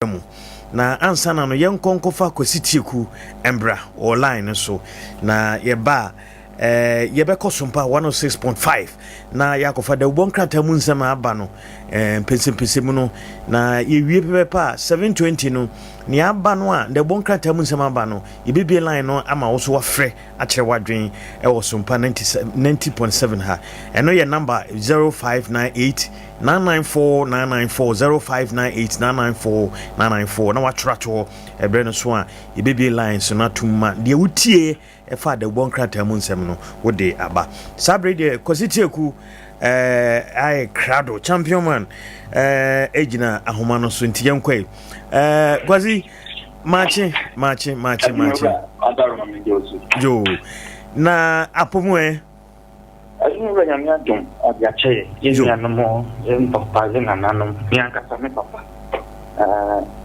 Mu. Na ansa na no yɛnkɔ nkɔfa Kwasi Tieku mbra wɔ line no so na yɛba a eh, yɛbɛkɔ Sompa 106.5 na yɛakɔfa dawubɔ nkrataa mu nsɛm a aba no eh, mpɛnsɛmpɛsɛ mu no na yɛwie pɛpɛpɛ a 720 no nea aba no a dawubɔ nkrataa mu nsɛm aba no yɛbɛbie line no ama wo so wafrɛ akyerɛ w'adwen ɛwɔ Sompa 90.7 ha. Ɛno yɛ number 0598 994 994, 0598 994 994 na watwerɛ ato hɔ. Ɛberɛ no so a yɛbɛbie lines no atom ma deɛ wotie ɛfa adawubɔ nkrataa mu nsɛm no wode aba. Saa bere deɛ Kwasi Tieku ayɛ krado champion man ɛgyina ahoma no so nti yɛnkɔ yi. Kwasi, maakye, maakye, maakye, maakye yo na apɔmu ɛ. Ɛno Nyame adom ɔde akyɛ yɛ yɛn nuanom, yɛn papa, yɛn nananom, me ankasa me papa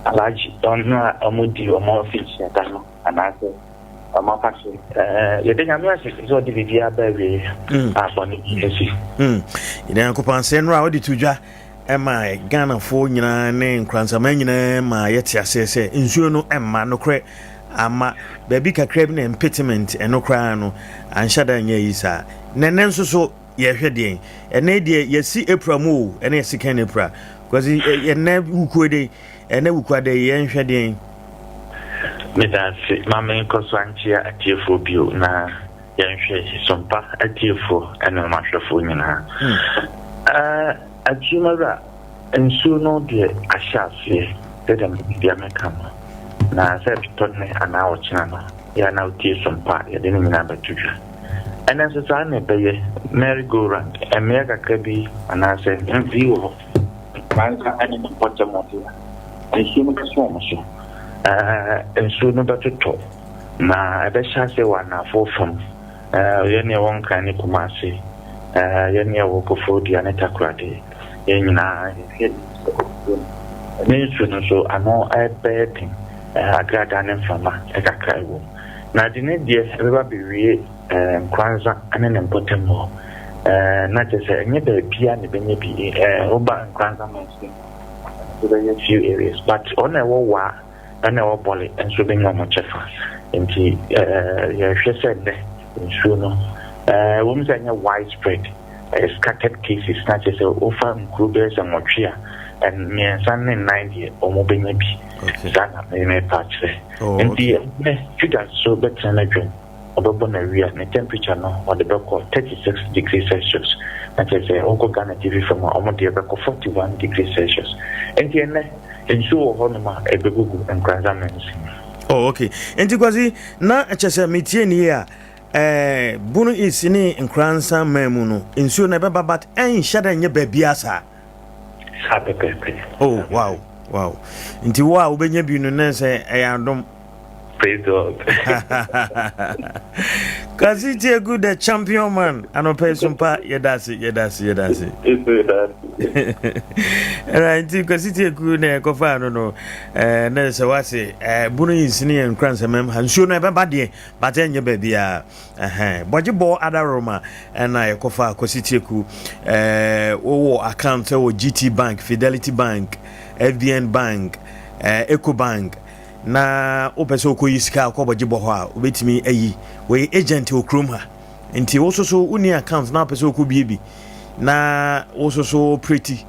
Alhaji, ɔno a ɔmo di ɔmo afihyia da no anaasɛ ɔmo afahyɛ. Yɛde Nyame ase sɛ ɔde biribiara ba awie a bɔne bi asi. Yɛde Nyankopɔn ase nnora a wode to dwa ɛma Ghanafoɔ nyinaa ne nkoransama nyinaa ma yɛte aseɛ sɛ nsuo no ɛmma nokorɛ ama baabi kakra bi na impediment ɛno koraa no anhyɛ da nyɛ yi saa. Na ɛnɛ nso so yɛhwɛ deɛn? Ɛnɛ deɛ yɛsi April mu o, ɛnɛ yɛsi kan April because ɛnɛ wukuo de ɛnɛ wukuo de yɛnhwɛ deɛn? Meda ase. Ma menkɔ so ankyea atiefoɔ bio na yɛnhwɛ Sompa atiefoɔ ɛne ɔmahwɛfoɔ nyinaa. Atiemawura, nsuo no deɛ ahyɛ aseɛ sɛdeɛ bia mɛka no na sɛ ɛbɛtɔ ne anaa ɔkyena no yɛ na wotie Sompa a yɛde no nyinaa bɛto dwa. Ɛnɛ nso saa na ɛbɛyɛ merry go round. Mmea kakra bi anaasɛ mfii wɔ hɔ mansa ɛne ne mpɔtam ɔde a nsuo no bɛso wɔn so. Nsuo no bɛtotɔ na ɛbɛhyɛ ase wɔ anafoɔ fam. Yɛne ɛwɔ Nkran ne Kumase, yɛne ɛwɔ Koforidua ne Takoradi, yɛn nyinaa yɛhwɛ ne nsuo no nso ano ɛbɛyɛ den, agradaa ne mframa ɛkakra ɛwɔ mu na de ne deɛ ɛbɛba bɛwie Nkoranza ne ne mpɔtam hɔ. Na kyerɛ sɛ ɛnyɛ baabia na ɛbɛnya bi. Woba Nkoranza mansin nso bɛyɛ few areas, but ɔna ɛwɔ Waa ɛna ɛwɔ Bɔle nso bɛnya ɔmo kyɛfa. Nti yɛhwɛ sɛ nnɛ nsuo no wɔm sɛ ɛnyɛ widespread, ɛyɛ scattered cases na kyerɛ sɛ wofa nkuro bɛyɛ sɛ 8 a, mmiɛnsa ne nnan deɛ ɔmo bɛnya bi. Saa na mepa kyerɛ. Nti nnɛ Judas so bɛtena n'adwam, ɔbɛbɔ n'awia, ne temperature no ɔde bɛkɔ 36°C na kyerɛ sɛ wokɔ Ghana TV fam a, ɔmo deɛ bɛkɔ 41°C. Nti ɛnnɛ nsuo wɔ hɔnom a ɛbɛgugu Nkoranza mansin. Oh, okay. Nti Kwasi, na kyɛ sɛ metie ne yie a, Bono East ne Nkoranza man mu no nsuo no ɛbɛba but ɛnhyɛ da nyɛ baabia saa. Saa pɛpɛɛpɛ. Oh wow, nti wo a wobɛnya bi no na sɛ ɛyɛ adom. Praise God. Kwasi Tieku the champion man, anɔpɛ yi so mpa yɛda ase, yɛda ase, yɛda ase. Ɛna nti Kwasi Tieku na ɛkɔfaa no na sɛ wase Bono East ne yɛ Nkoranza mam ha nsuo no ɛbɛba deɛ but ɛnyɛ baabiaa. Ɛhɛn bɔgye bɔ adaroma ɛna yɛkɔfa Kwasi Tieku. Wowɔ account wɔ GT Bank, Fidelity Bank, FBN Bank, Eco Bank na wopɛ sɛ wokɔyi sika a, wokɔ bɔgye bɔ hɔ a wobɛtumi ayi. Wɔyɛ agent wɔ kurom ha nti wo so so wonni account na wopɛ sɛ wokɔbie bi na wo so so operate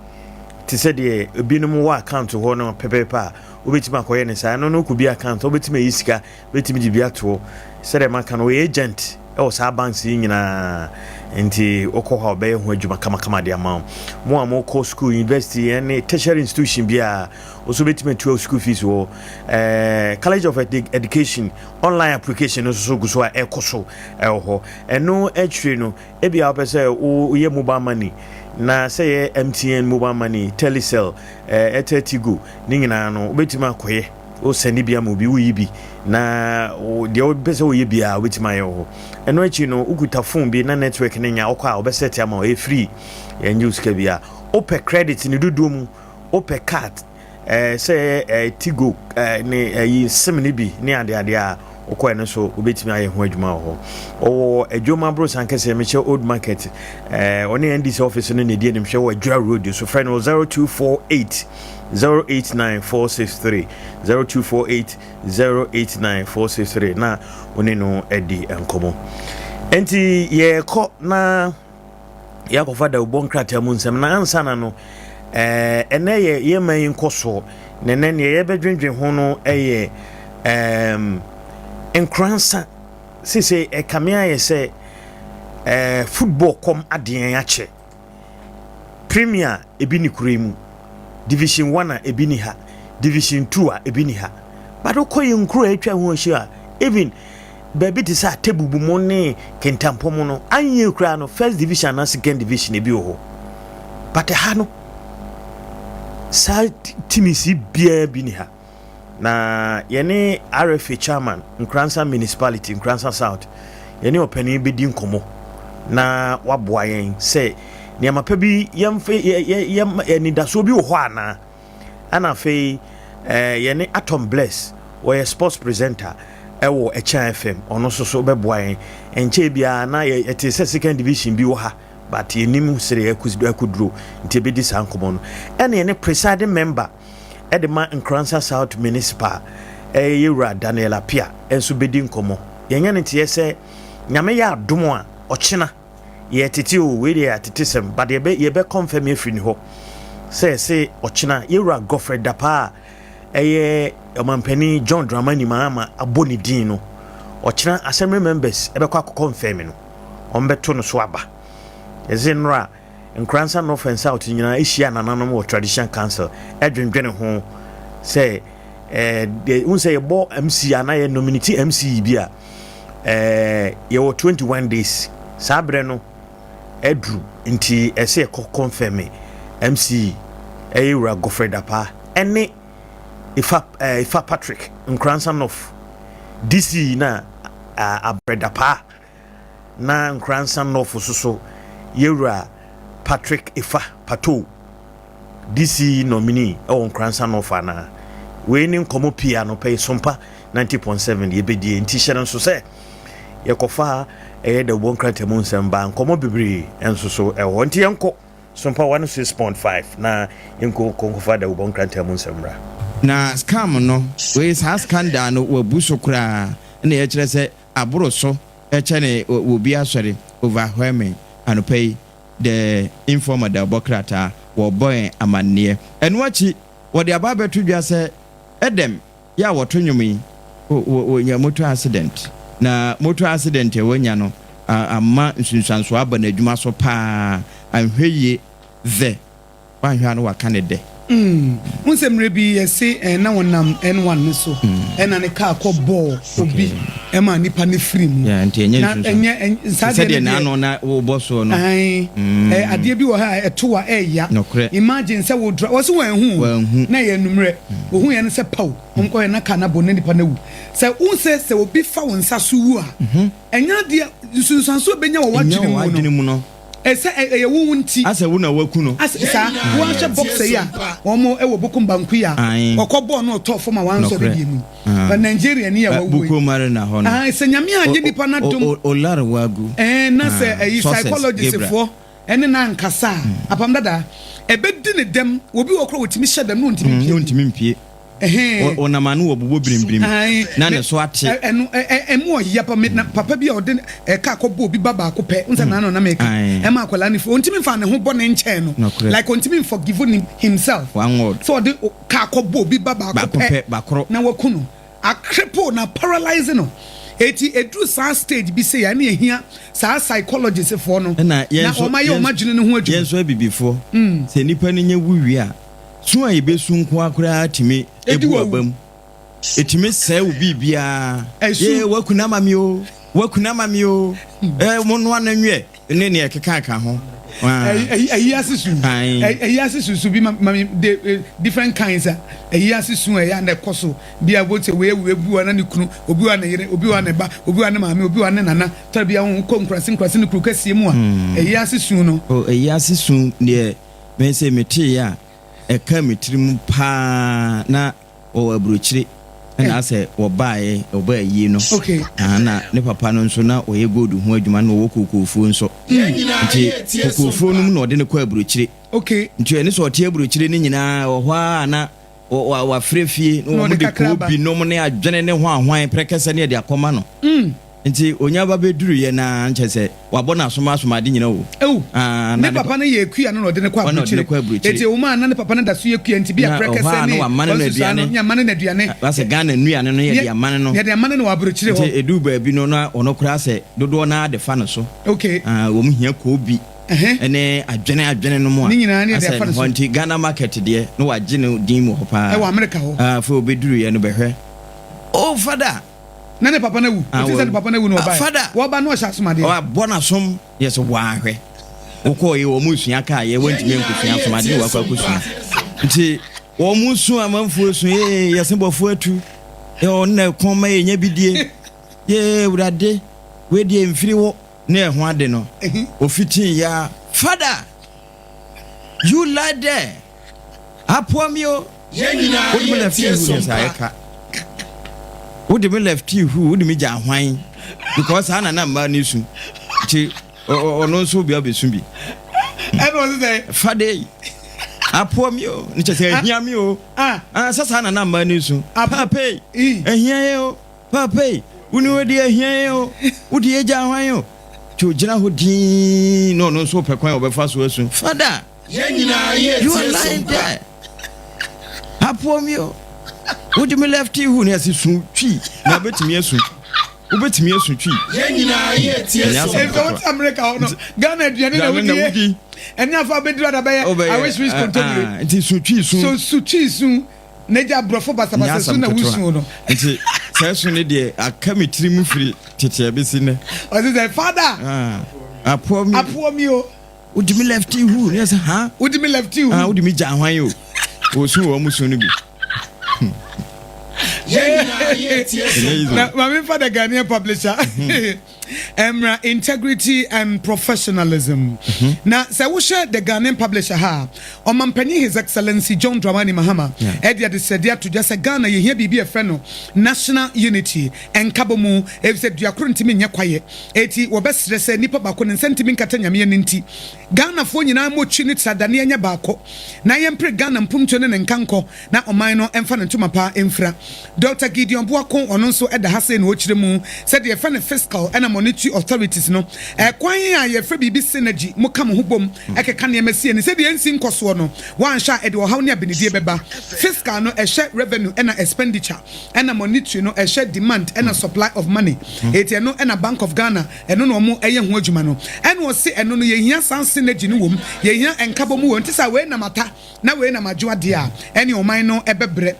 te sɛ deɛ ebinom wɔ account hɔ no pɛpɛɛpɛ a, wobɛtumi akɔyɛ ne saa. Ɛno no wokɔbi account, wobɛtumi ayi sika, wobɛtumi de bi atoɔ. Sɛdeɛ maka no, wɔyɛ agent ɛwɔ saa banks yi nyinaa nti wokɔ hɔ a wɔbɛyɛ ho adwuma kamakama de ama wo. Mo a mokɔ school, university ɛne tertiary institution biara wo so wobɛtumi atua school fees wɔ College of Education. Online application no nso so gu so a ɛkɔ so ɛwɔ hɔ. Ɛno akyire no ebia wopɛ sɛ woyɛ mobile money na sɛ yɛ MTN mobile money, Telecel, Airtel Tigo ne nyinaa no wobɛtumi akɔyɛ. Wosɛne bi ama obi, woyi bi na deɛ wopɛ sɛ woyɛ biara wobɛtumi ayɛ wɔ hɔ. Ɛno akyi no wokuta phone bi na network no nya wokɔ a wobɛsɛte ama wo, ɛyɛ free, yɛngye wo sika biara. Wopɛ credit ne dodoɔ mu, wopɛ card, sɛ Tigo ne ɛyi sim ne bi ne adeade a Wokɔ ɛno so wobɛtumi ayɛ ho adwuma wɔ hɔ. Ɔwɔ Adwom Aborosan kɛseɛ mekyɛ Old Market. Eh, ɔne NDC office no na ɛdi anim hwɛ wɔ Adwira Road so. Frɛ no 0248 089 463 0248 089 463 na wo ne no adi nkɔmmɔ. Enti yɛkɔ na yɛakɔfa dawubɔ nkrataa mu nsɛm na ansa na no ɛnɛ yɛ yɛma yi nkɔsoɔ na ɛnɛ neɛ yɛbɛdwendwen ho no ɛyɛ Nkoransa. Sese ɛkame ayɛ sɛ football kɔm adeɛ akyɛ. Premier ebi ni kuro yi mu, Division 1 a ebi ni ha, Division 2 a ebi ni ha, but wokɔ yɛ nkuro a atwa ho ahyia a, even baabi te sɛ Atebubu mu ne Kentampɔ mu no, anyɛ koraa no first division anaa second division ebi wɔ hɔ, but ha no saa teams yi biara bi ni ha. Na yɛne RFA chairman, Nkoransa Municipality, Nkoransa South, yɛne ɔpanin bɛdi nkɔmmɔ na waboa yɛn sɛ nneɛma pa bi yɛmfa yɛ anidasoɔ bi wɔ hɔ anaa. Ɛna afei yɛne Atom Bless, wɔyɛ sports presenter ɛwɔ Ɛkyɛn FM, ɔno nso so bɛboa yɛn. Nkyɛn biara na yɛte sɛ second division bi wɔ ha, but yɛnim sere akuduro nti ebɛdi saa nkɔmmɔ no. Ɛna yɛne presiding member ɛde ma Nkoransa South Municipal, ɛyɛ yɛwura Daniel Apia, nso bɛdi nkɔmmɔ. Yɛnyɛ no nteɛ sɛ Nyame yɛ adom a ɔkyena yɛtete o, wei deɛ yɛatete sɛm, but yɛbɛ yɛbɛ confirm afiri ne hɔ sɛ ɛsɛ ɔkyena yɛwura Godfred Dapaa a ɛyɛ ɔmampanin John Dramani Mahama abɔ ne din no, ɔkyena assembly members ɛbɛkɔ akɔ confirm no, ɔmbɛto no so aba. Ɛsɛ nnora Nkoransa North and South nyinaa ahyia nananom wɔ Tradition Council ɛdwendwene ho sɛ ɛɛ n sɛ yɛbɔ MC anaa yɛ nominate MC bi a, yɛwɔ 21 days. Saa berɛ no ɛduru nti ɛsɛ yɛkɔ confirm MC ɛyɛ wura Godfred Dapaa ɛne Ifa Patrick, Nkoransa North DC na Abrɛ Dapaa na Nkoransa North soso yɛwura Patrick Ifa Pato, DC nominee ɛwɔ Nkoransa North anaa. Wei ne nkɔmmɔ pii anɔpɛ yi Sompa 90.7 yɛbɛdie. Nti hyɛ no nso sɛ yɛkɔfa ɛyɛ dawubɔ nkrataa mu nsɛm ba, nkɔmmɔ bebree nso so ɛwɔ hɔ. Nti yɛnkɔ Sompa 106.5 na yɛnkɔ nkɔfa dawubɔ nkrataa mu nsɛm mmra. Na scam no wei, saa scandal no wabu so koraa na yɛkyerɛ sɛ aboro so ɛkyɛ ne obi asɔre overwhelming. Anɔpa yi The Informer da ɔbɔ krataa wɔbɔ yɛn amanneɛ. Ɛno akyi wɔde aba abɛto dwa sɛ Edem yɛ a wɔto nnwom yi wɔnya motor accident, na motor accident a wɔanya no ama nsunsuansoɔ aba n'adwuma so paa. Anhwɛ yie the wanhwɛ a no waka ne dɛ. N sɛ mmerɛ bi yɛse na wɔnam N1 no so ɛna ne kaa kɔ bɔɔ obi ɛma nipa ne firi mu. Na ɛnyɛ saa deɛ n'ano na wɔbɔ soɔ no. Adeɛ bi wɔ ha a ɛto a ɛɛya. Imagine sɛ wo dra wɔse wɔn na ɛyɛ nummerɛ ohun yɛn sɛ paw wɔn kɔ yɛ na kaa na bɔ ne nipa na wu sɛ n sɛ obi fa wɔn nsa so wu a, ɛnyɛ adeɛ nsunsuanso ebenya wɔ w'adwene mu no. Ɛsɛ ɛyɛ wo nti. Asɛ wo na waku no. Asɛ saa wɔahyɛ boxer yi a wɔn wɔ Bokum Banku yi a ɔkɔ bɔɔl no ɔtɔɔ fam a wansɔre bie mu. But Nigeria ni a wawu yi. Bukom Arena hɔ no. Sɛ Nyame anyɛ nipa na dom. Olar wagu. Ɛɛ na sɛ ɛyi psychologist foɔ ɛne na ankasa a apam dada ɛbɛdi ne dɛm. Obi wɔ kora wɔtumi hyɛ dɛm na ɔntumi mpie. Ɔntumi mpie. Ɔnam ano wɔ bobɔ birimbirim na ne so ate. Ɛno ɛmu ɔya pa na papa bi a ɔde ɛka akɔbɔ obi ba baako pɛ nsa na ano na meka ɛma akwadaa ne fi ɔntumi nfa ne ho bɔ ne nkyɛn no, like ɔntumi nforgive himself sɛ ɔde ka akɔbɔ obi ba baako pɛ na waku no, acripple na paralyze no. Eti eduru saa stage bi sɛ ya ne ehia saa psychologist foɔ no na wɔn ayɛ wɔn adwene ne ho adwuma. Yɛn nso abibifoɔ, sɛ nipa no nye wu wie a, sun a yɛbɛsu nko akora tumi ebu aba mu, ɛtumi sɛe wo biribiara. Yɛ wakunu ama mi o, wakunu ama mi o, ɛ mo noa no nwiɛ ne nea ɛkeka ka ho. Ɛyi ase su, ɛyi ase su su bi ma ma de different kinds a ɛyi ase su ɛyɛ a na ɛkɔ so bi a wɔte wei ewu ebi wa na ne kunu, obi wa ne yere, obi wa ne ba, obi wa ne maame, obi wa ne nana tɔrɔ bi a wɔn kɔ nkurase nkurase ne kuro kɛseɛ mu a ɛyi ase su no. O ɛyi ase su deɛ, mɛ sɛ mete yɛ a ɛka me tirim paa na ɔwɔ aburokyire. Ɛna asɛ wɔbaeɛ, wɔbaa ayie no. Okay. Ah, na ne papa no nso na ɔyɛ gold ho adwuma na ɔwɔ kookoofuo nso. Nti kookoofuo no mu na ɔde no kɔ aburokyire. Okay. Nti ɛne sɛ ɔte aburokyire no nyinaa wɔ hɔ ara na wafrɛ fie na wɔn de koobi nom ne adwene ne hwanhwan prɛkɛsɛ ne ɛde akɔma no. Nti onya ba bɛduruiɛ no ara nkyɛ sɛ wabɔ no asom asom ade nyina o. Ew! Ah, Ne na ne papa no yɛ kua no na ɔde no kɔ Ɔna ɔde no aburokyire. kɔ aburokyire. Enti ɛwom a na ne papa no da so yɛ kua nti bi a Na ɛhɔ prɛkɛsɛ a na ne wamane no kwansusaa no aduane. ne amane no aduane. Asɛ Ghana nnuane no yɛde Ne amane no. yɛde amane no wɔ aburokyire Nti hɔ. ɛduu baabi no na ɔno koraa sɛ dodoɔ no ara de fa no so. Okay. Ah, wɔn hia koobi Ɛhɛ. ne adwene adwene nom a. Ne nyinaa ne yɛde Asɛ afa no hɔ so. nti Ghana market deɛ na wagye no din wɔ hɔ paa. Ɛwɔ Amerika hɔ. Ah, afei ɔbɛduruiɛ no bɛhwɛ. Oh, fada! Na ne papa no awu. Ah, Ɔte sɛ ne papa no awu na ɔbae. Fada! Wɔba na ɔhyɛ asomadeɛ. Wabɔ n'asom yɛ sɛ wahwɛ. Wokɔɔ yɛ wɔn resua kaa yɛ wɔntumi nkosua asomadeɛ na wakɔ akosua. Nti wɔn su amanfoɔ su ee yɛse bɔfoɔ atu. Yɛ wɔn na ɛkɔn ma yɛnya bi die. Yee awurade wei deɛ mfiri wo ne ɛho ade no. Ofitii ya fada! You lie there. Apoa mi o. Wode me lefty hu ne saa ɛka. Wode me lefty hu, wode me gya hwan? Because saa na na mmaa ne su. Nti ɔno nso obi abɛsu bi. Ɛna ɔse sɛ. Fade. Apoa mi o. Ne kyɛ sɛ ahia mi o. Ah. Ah, sɛ saa na na mmaa ne su. Pape. Ahia yɛ o. Pape, wo ne wode ahia yɛ o. Wode yɛ gya hwan o. Nti ogyina hɔ dinn na ɔno nso pɛ kwan a ɔbɛfa so asu. Fada. Yɛn nyinaa yɛ You are tie lying som pa. there. Apoa mi o. Wode me lefty hu ne ase su twi na wobɛtumi asu. Wobɛtumi asu twi. Yɛn nyinaa yɛ tie Ɛnyɛ som asɛm Efisɛ pa. wote Amerika hɔ no, Ghana aduane na Aduane na wodi. wodi. Ɛne afa wobɛduru ada bɛyɛ Wobɛyɛ, I wish wish ah, kontomire. ah, nti su twi su. So su twi su na gya aborɔfo Nyɛ basabasa su asɛm na ketewa. wusu no. Nti saa su no deɛ aka me tiri mu firi tete abɛsi nnɛ. Ɔse sɛ father. Ah, apoa mi. Apoa mi o. Wodi me lefty hu ne sɛ ha. Wodi me lefty hu. Ah, wodi me gya hwan o. Osu wɔ mu su no bi. Na maame fa the Ghanaian publisher. Emra integrity and professionalism. Na sɛ wohyɛ the Ghanaian publisher ha, ɔmampanyin His Excellency John Dramani Mahama ɛde adesrɛde ato dwa sɛ Ghana yɛhia biribi a ɛfrɛ no national unity, nkabɔ mu, efisɛ dua koro ntumi nyɛ kwaeɛ. Eti wɔbɛsrɛ sɛ nipa baako ne nsa ntumi nkata Nyame ani nti, Ghanafoɔ nyinaa mmɔ twi ne tradaneɛ nyɛ baako na yɛmpere Ghana mpomtuo ne ne nkankɔ na ɔman no mfa ne ntoma pa mfira. Dɔkta Gideon Boako, ɔno nso da ha sei na ɔkyerɛ mu sɛ deɛ yɛfrɛ no Fiscal ɛna Monetary Authorities no, ɛkwan a yɛfrɛ biribi synergy, moka mo ho bom keka nneɛma sie no sɛdeɛ ɛnsi nkɔsoɔ no, woanhwɛ a ɛde ɔhaw ne abenedie bɛba. Fiscal no ɛhwɛ revenue ɛna expenditure. Ɛna monetary no ɛhwɛ demand ɛna supply of money eti ɛno ɛna bank of Ghana ɛno na ɔmo ɛyɛ ho adwuma no ɛna ɔse ɛno no yɛhia saa synergy no wom yɛhia nkabɔ mu wɔ nti sɛ wei nam ata na wei nam adwo adeɛ a ɛne ɔman no ɛbɛbrɛ.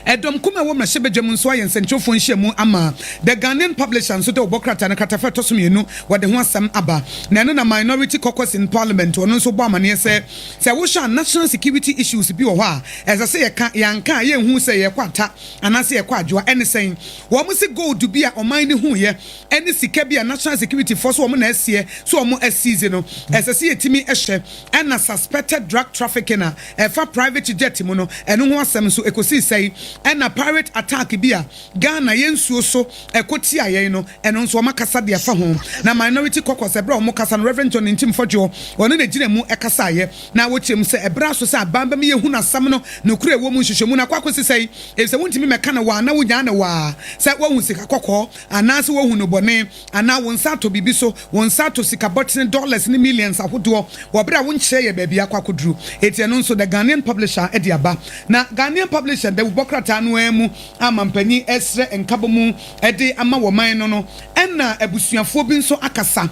Ɛdɔm kum a ɛwɔ mmarahyɛbadwam nso ayɛ nsɛnkyerɛwfoɔ nhyiamu ama The Ghanaian Publisher nso de ɔbɔ krataa no kratafa a ɛtɔ so mmienu wɔde ho asɛm aba na ɛno na Minority Caucus in Parliament ɔno nso bɔ amaneɛ sɛ Sɛ wohwɛ a, national security issues bi wɔ hɔ a ɛsɛ sɛ yɛka, yɛanka a yɛnhu sɛ yɛrekɔ ata anaasɛ yɛrekɔ adwoa. Ɛne sɛn? Wɔn se gold bi a ɔman no huiɛ ɛne sika bi a national security foɔ so wɔn na ɛseɛ so wɔn asiize no, ɛsɛ sɛ yɛtumi hwɛ. Ɛna suspected drug trafficking a ɛfa private jet mu no, ɛno ho asɛm nso ɛkɔsii sɛn? Ɛna pirate attack bi a Ghana yɛn nsuo so ɛko tia yɛn no, ɛno nso wɔakasa de afa ho. Na Minority Caucus, ɛberɛ a wɔkasa no, Rev. John Ntim Fodjour, ɔno na ɛgyina mu kasaeɛ, na wɔkyerɛ mu sɛ ɛberɛ aso sɛ aban bɛma yɛhunu asɛm no nokorɛ a ɛwɔ mu, nhwehwɛmu no akɔ akɔsi sɛn, efisɛ wontumi mmɛka no waa na wonyaa no waa, sɛ woahu sika kɔkɔɔ anaasɛ woahu nnubɔne, anaa wo nsa atɔ biribi so, wo nsa atɔ sika bɔtene, dollars ne millions ahodoɔ, wɔ berɛ a wonkyerɛ yɛ baabi akɔ akɔduru. Enti ɛno nso The Ghanaian Publisher de aba. Na Ghanaian Publisher dawubɔ krataa no ara mu a mampanyin resrɛ nkabomu de ama wɔ man no no, ɛna abusuafoɔ bi nso akasa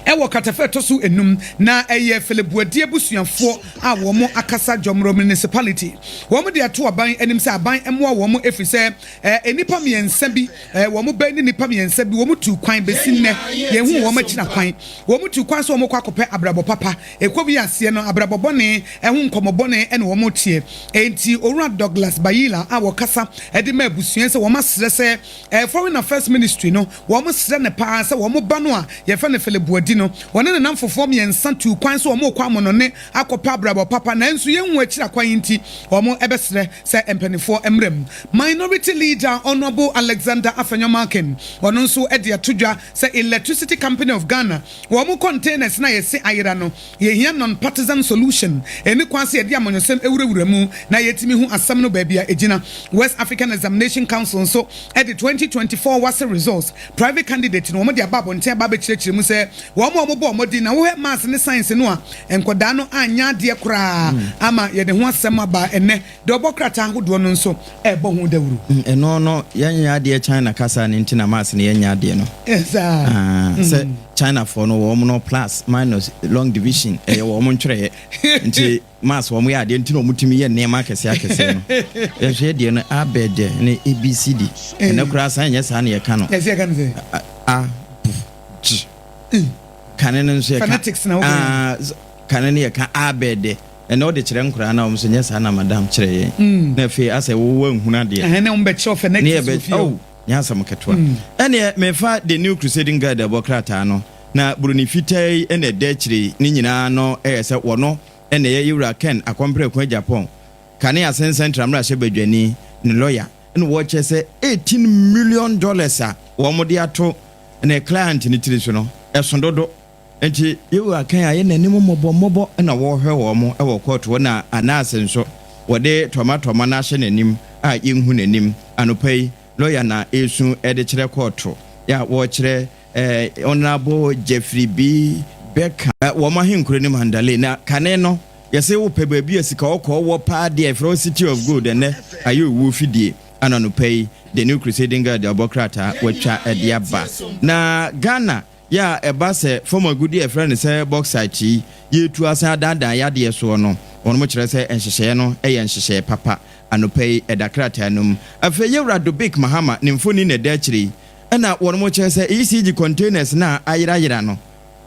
wɔ kratafa a ɛtɔ so enum, na ɛyɛ Felebuadi abusuafoɔ a wɔn akasa Jomoro Municipality. Wɔn de ato aban anim sɛ aban mmoa wɔn ɛfiri sɛ nnipa mmiɛnsa bi, wɔn bɛ ne nnipa mmiɛnsa bi, wɔn tuu kwan bɛsi nnɛ yɛnhuu wɔn akyira kwan. Wɔn tuu kwan sɛ wɔn rekɔ akɔpɛ abrabɔ papa. Ɛkɔ wie aseɛ no, abrabɔ bɔne ho nkɔmmɔ bɔne na wɔn teɛ. Enti Owura Douglas Bayila a ɔkasa de ma abusua yi sɛ wɔn asrɛ sɛ Foreign Affairs Ministry no wɔn srɛ no paa sɛ wɔn ba no a yɛfrɛ no Philip Boadi. wadi no, ɔne ne nnamfofoɔ mmiɛnsa tuu kwan sɛ wɔrekɔ amɔnɔne akɔpɛ abrabɔ papa nanso yɛnhu akyiri akwan nti wɔbɛsrɛ sɛ mpaninfoɔ mmra mu. Minority Leader Honourable Alexander Afenyo-Markin ɔno nso de ato dwa sɛ Electricity Company of Ghana wɔn containers no a yɛse ayera no yɛhia non-partisan solution, ɛnni kwan sɛ yɛde amanyɔsɛm wurawura mu na yɛtumi hu asɛm no baabi a ɛgyina. West African Examination Council nso de 2024 WASSCE results private candidate no wɔde aba abɔnten aba abɛkyerɛkyerɛ mu sɛ wɔn a wɔbɔɔ mmɔden na wohwɛ Maths ne Science no a nkwadaa no anyɛ adeɛ koraa ama yɛde ho asɛm aba ɛnnɛ deɛ ɔbɔ krataa ahodoɔ no nso ɛrebɔ ho dawuro. Ɛno no yɛnyɛ adeɛ China kasa no nti na Maths no yɛnyɛ adeɛ no. Saa. Ah, sɛ Chinafoɔ no wɔn no plus minus long division ɛyɛ wɔn ntwerɛeɛ nti Maths wɔn yɛ adeɛ nti na wɔn tumi yɛ nneɛma akɛseɛ akɛseɛ no. Yɛn nso yɛ deɛ no A bɛ dɛ ne ABCD. Ɛnɛ koraa san nyɛ saa na yɛka no. Yɛsɛ yɛka no sɛ. A b g. Kane no nso yɛka. Phonetics na wɔka. Ah, kane no yɛka A bɛ dɛ. Ɛnɛ wode kyerɛ nkoraa no a wɔn nso nyɛ saa na madam kyerɛ yɛn. Na afei asɛ wo wanhunu adeɛ. Ɛhɛn ne wɔn bɛkyerɛw phonetics wɔ fie hɔ. Nyɛ asɛm ketewa. Ɛnneɛ mefa The New Crusading Guide ɛbɔ krataa no, na buroni fitaa yi na ɛda akyire yi, ne nyinaa no yɛ sɛ wɔno na ɛyɛ Yewura Ken Akɔmpreko Agyapong, kane Asen Central mmarahyɛbadwani, ne lɔya, na wɔkyerɛ sɛ $18 million a wɔde ato ne client no tiri so no, ɛso dodo. Enti Yehowa kan ayɛ n'anim mmɔbɔmmɔbɔ na wɔrehwɛ wɔn wɔ kɔɔto hɔ na anaase nso wɔde tɔmatɔma no ahyɛ n'anim a yenhu n'anim. Anɔpa yi, lɔya na ɛresu de kyerɛ kɔɔto a wɔrekyerɛ Honourable Jeffrey B. Beckham wɔn ahenkuro no Mandalay. Na kane no, yɛse wopɛ baabi a sika ɔkɔɔ wɔ paa deɛ, yɛfrɛ hɔ City of Gold, ɛnnɛ ayɛ owuo fidie. Ɛna anɔpa yi, The New Crusading Guide abɔ krataa wɔatwa de aba. Na Ghana Yɛ a ɛba sɛ fam agudeɛ a yɛfrɛ no sɛ bauxite yi yɛretu asan adaadaa yadeɛ soɔ no, wɔnom kyerɛ sɛ nhyehyɛeɛ no yɛ nhyehyɛeɛ papa. Anɔpa yi, ɛda krataa no mu. Afei Yɛwura Dobik Mahama ne mfoni na ɛda akyire yi, ɛna wɔnom kyerɛ sɛ ECG containers no a ayerayera no,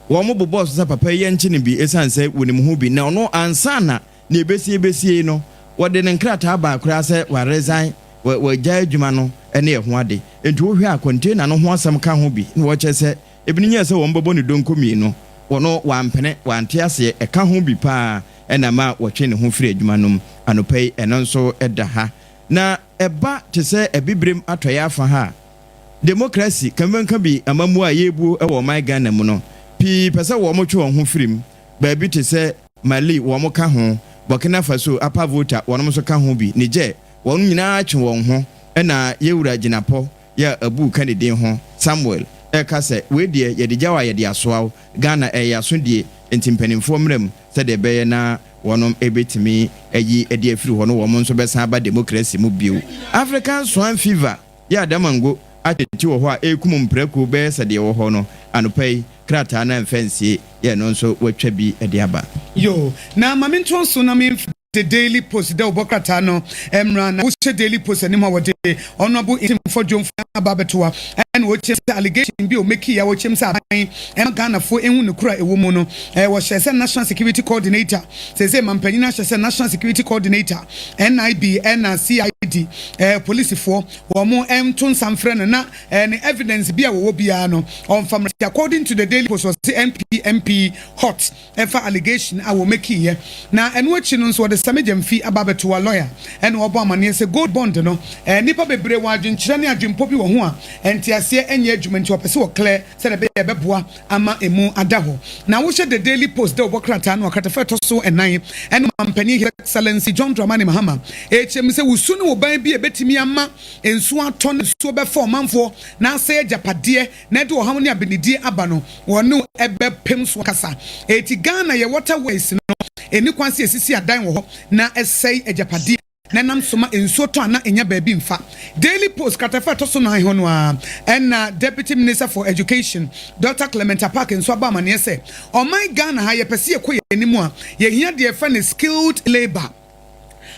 wɔn bobɔɔ so sɛ papa yi yɛnkye no bi ɛsiane sɛ wɔnim ho bi, na ɔno ansa na nea ɛbɛsie bɛsie no, wɔde ne nkrataa baa koraa sɛ waresign, wagyae adwuma no ne ɛho ade. Enti wohwɛ a container no ho asɛm ka ho bi na wɔkyerɛ sɛ ebinom nyɛɛ sɛ wɔbɛbɔ no donko mmienu. Wɔno wampene, wante aseɛ, ɛka ho bi paa na ɛma wɔtwe ne ho firi adwuma no mu. Anɔpa yi ɛno nso da ha. Na ɛba te sɛ Abibirem atɔeɛ afa ha a, demokrasi, ka-bi-nka-bi amammuo a yɛrebuo wɔ ɔman Ghana mu no, pii pɛ sɛ wɔtwe wɔn ho firi mu. Baabi te sɛ Mali, wɔn ka ho, Burkina Faso, Upper Volta, wɔnom nso ka ho bi, Niger, wɔn nyinaa twe wɔn ho na Yewura Jinapɔ yɛ a Abu ka ne din ho, Samuel, reka sɛ, wei deɛ yɛde gya wo a yɛde asoa wo, Ghana ɛyɛ asodie, nti mpaninfoɔ mmra mu sɛdeɛ ɛbɛyɛ na wɔnom bɛtumi ayi de afiri hɔ no wɔn nso bɛsan aba demokrasi mu bio. African Swine Fever yɛ Adamango atete wɔ hɔ a ɛrekum mprako bɛyɛ sɛ deɛ ɛwɔ hɔ no anɔpa yi, krataa no amfa ansie yɛ ɛno nso wɔatwa bi de aba. Yoo, na ma mentoa so na memfa The Daily Post dawubɔ krataa no mmra. Na wohyɛ Daily Post anim a wɔde Honourable Ntimfo Dwomfo aba abɛtoa ɛna wɔkyerɛ sɛ allegation bi a wɔmɛkii a wɔkyerɛ mu sɛ aban ɛma Ghanafoɔ ɛhu nokorɛ a ɛwɔ mu no wɔhyɛ sɛ National Security Coordinator seesei mampanyin ahyɛ sɛ National Security Coordinator NIB ɛna CID polisifoɔ wɔn nto nsa mfrɛ no na ne evidence bi a wɔwɔ biara no ɔmfa mmra. According to the Daily Post wɔse NPP MP hot ɛfa allegation a wɔ mekii yɛ na ɛno akyi no nso wɔde Sammy Gyamfi aba abɛtoa lawyer ɛna ɔbɔ amaneɛ sɛ gold bond no nnipa bebree wɔ adwenkyerɛ ne adwenpɔ bi wɔ ho a nteaseɛ ɛnyɛ adwuma nti ɔpɛ sɛ wɔ clear sɛdeɛ ɛbɛyɛ ɛbɛboa ama ɛmu ada hɔ. Na wohyɛ The Daily Post dɛ wɔbɔ krataa no a kratafa ɛtɔ so ɛnan ɛne Ɔmanpanin His Excellency John Dramani Mahama ɛrekyerɛ mu sɛ wusu ne oban bi a ɛbɛtumi ama nsuo atɔ na nsuo bɛfa ɔmanfoɔ na asɛe agyapadeɛ na ɛde ɔhaw ne abenedie aba no wɔne wo bɛpem so akasa. Enti Ghana yɛ water ways no ɛnni kwan sɛ yɛsisi adan wɔ hɔ na ɛsɛe agyapadeɛ na ɛnam so ma nsuo tɔ a na ɛnya baabi mfa. Daily Post kratafa a ɛtɔ so nan hɔ no ara ɛna Deputy Minister for Education Doctor Clement Apaak nso abɔ amaneɛ sɛ ɔman Ghana ha yɛpɛ sɛ yɛkɔ yɛn anim a yɛhia deɛ yɛfrɛ no skilled labour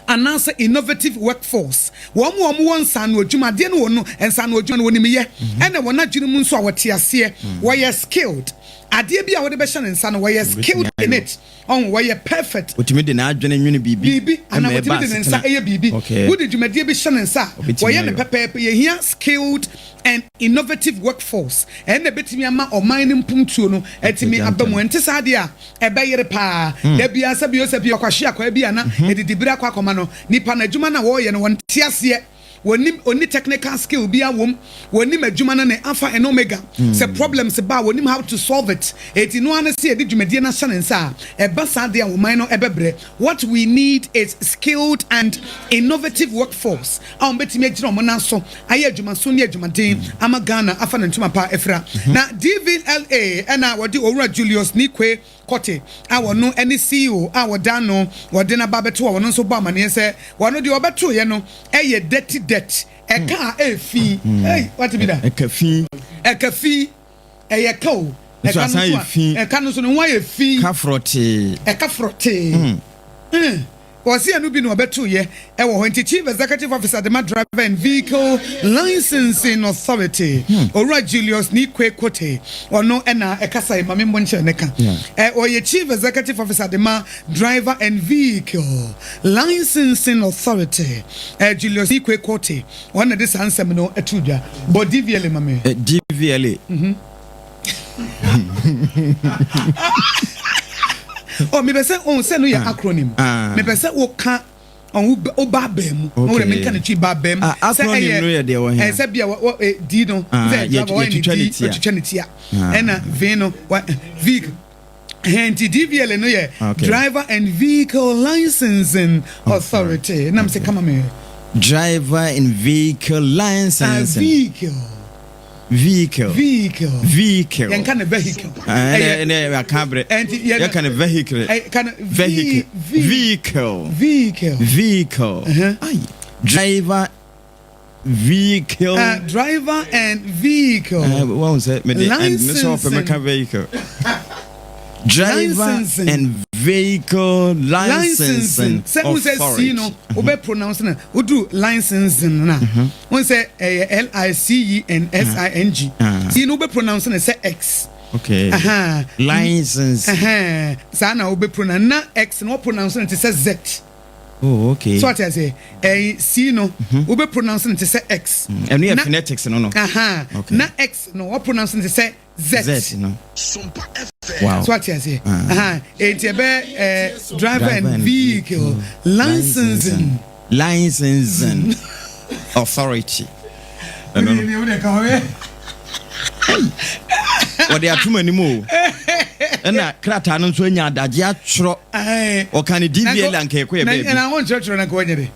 anaasɛ innovative workforce, wɔn a wɔwɔ nsaano adwuma, adeɛ no wɔn no, nsaano adwuma no wɔnim yɛ, ɛna wɔn adwene mu nso a wɔte aseɛ, wɔyɛ skilled. Adeɛ bi a wode bɛhyɛ ne nsa no, wɔyɛ skilled in it. Ɔho, wɔyɛ perfect. Otumi de n'adwene nwene biribi. Biribi, anaa otumi de ne nsa yɛ biribi. Wode dwumadie bi hyɛ ne nsa a, wɔyɛ no pɛpɛɛpɛ. Yɛhia skilled and innovative workforce. Ɛno na ɛbɛtumi ama ɔman no mpuntuo no atumi aba mu. Ɛnte saa deɛ a, ɛbɛyere paa. Da biara sɛ bio sɛ bio, akwahye akwaa bi a na adidibere akɔ akɔma no. Nipa no, adwuma no a wɔreyɛ no, wɔnte aseɛ. Wɔnnim, ɔnni technical skill biara wom, wɔnnim adwuma no ne alpha and omega, sɛ problems ba a wɔnnim how to solve it, enti no ara ne sɛ yɛde dwumadie no ahyɛ ne nsa a, ɛba saa deɛ a ɔman no bɛbrɛ. What we need is skilled and innovative workforce a wɔbɛtumi agyina wɔn nan so ayɛ adwumaso ne adwumaden ama Ghana afa ne ntoma pa afira. Na DVLA ɛna wɔde Owura Julius Nikwe Korte a ɔno ne CEO a wɔda ano wɔde no aba abɛto a ɔno nso bɔ amaneɛ sɛ ɔno deɛ ɔbɛtoeɛ no yɛ dirty debt, ɛka a ɛyɛ fi. Ei, wate bi da? Ɛka fi. Ɛka fi. Ɛyɛ ka o. Nso asan yɛ fi. Ɛka no nso ne ho ayɛ fi. Ka frɔtee. Ɛka frɔtee. Mm. Ɔse ɛno bi na ɔbɛtoyɛ wɔ hɔ nti Chief Executive Officer de ma Driver and Vehicle Licensing Authority Owura Julius Nikwe Kotey ɔno na ɛkasae ma me mmɔ nkyerɛ ne ka. Ɔyɛ Chief Executive Officer de ma Driver and Vehicle Licensing Authority Julius Nikwe Kotey ɔno na ɛde saa nsɛm no too dwa. Bɔ DVLA ma me. DVLA. Oh, mepɛ sɛ ohun sɛ no yɛ ah. acronym. Ah. Mepɛ sɛ woka ɔho wo ba abɛn mu. Okay. Wɔn menka ne twi ba abɛn mu. Ah, acronym no yɛ deɛ wɔ hɛn. Ɛsɛ bia wɔ eh, D no. Sɛ driver wɔyɛ ne D, otwitwa ne tia. Ɛna V no, vehicle. Nti DVLA no yɛ Driver and Vehicle Licensing Authority. Nam sɛ kama me. Driver and Vehicle Licensing. Vehicle. Vehicle. Vehicle. Vehicle. Yɛn ka ne vehicle. Ɛnɛ ɛnɛ aka abrɛ. Ɛnti yɛn ka ne vehicle. Ka ne vehicle. Vehicle. Vehicle. Vehicle. Driver vehicle. Driver and vehicle. Wɔn sɛ mede and ne sɛ ɔpɛ mɛka vehicle. Driver and vehicle licensing authority. Sɛ n sɛ C no wobɛ pronounce na wodu licensing na n sɛ ɛyɛ L I C E N S I N G C no wobɛ pronounce no sɛ X. Okay. License. Saa na wobɛ pronounce na X no wɔ pronounce no te sɛ Z. Oh, okay. So ate ase ɛyi C no wobɛ pronounce no te sɛ X. Ɛno yɛ phonetics no no. Okay. Na X no wɔ pronounce no te sɛ Z. Z no. Wow. So ate aseɛ. Aha. Enti ɛbɛ eh, driver and vehicle licensing. Licensing authority. Ɛno no. Wɔde atom anim o. Ɛna krataa no nso anya adagye atwerɛ. Ɔka ne DVL anka ɛkɔ yɛ baabi. Na wɔn nkyerɛkyerɛ na nka wɔnyɛ de.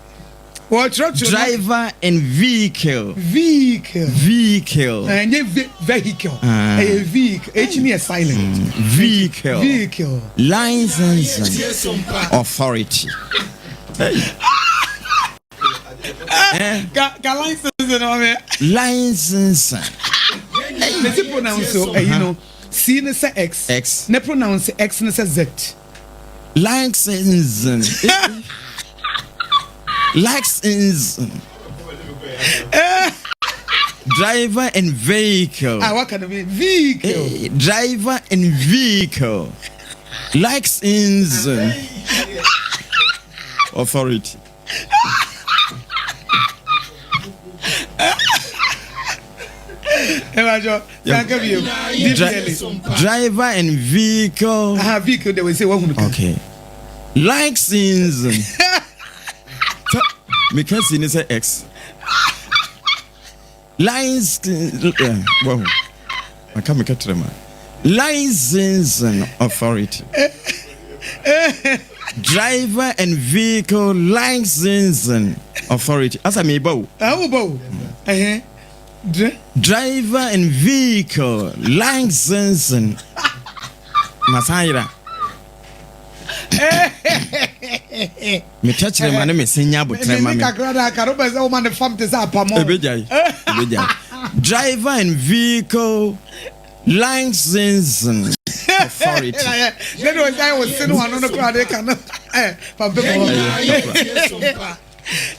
Wɔkyerɛkyerɛ. Driver and vehicle. Vehicle. Vehicle. Ɛnyɛ vehicle. Ɛyɛ vehicle. H ni yɛ silent. Vehicle. Vehicle. Licensing authority. Ka ka licensing na ɔmɛ. Licensing. Ne ti pronounce o ɛyi no C ne sɛ X. X. Ne pronounce X ne sɛ Z. Licensing. Licensing. Driver and vehicle. Ah, what kind of vehicle? Eh, driver and vehicle. Licensing. Authority. Driver and vehicle. Ah, vehicle they will say what Okay. Licensing. Meka si ne sɛ X. Licensing. Wahu. Maka meka kyerɛ ma. Licensing authority. Driver and vehicle licensing authority. Asa meba o. Ah, wo ba o. Eh. Driver and vehicle licensing. Masan yera. Metɛ kyerɛ ma ne me se nya abotrɛ ma me. Kakra da akara wopɛ sɛ woma ne fam te sɛ apamɔ. Ebegyae. Ebegyae. Driver and vehicle licensing authority. Ne de ɔsan wɔ se no ano no koraa de ka no. Eh, pampe pɔ.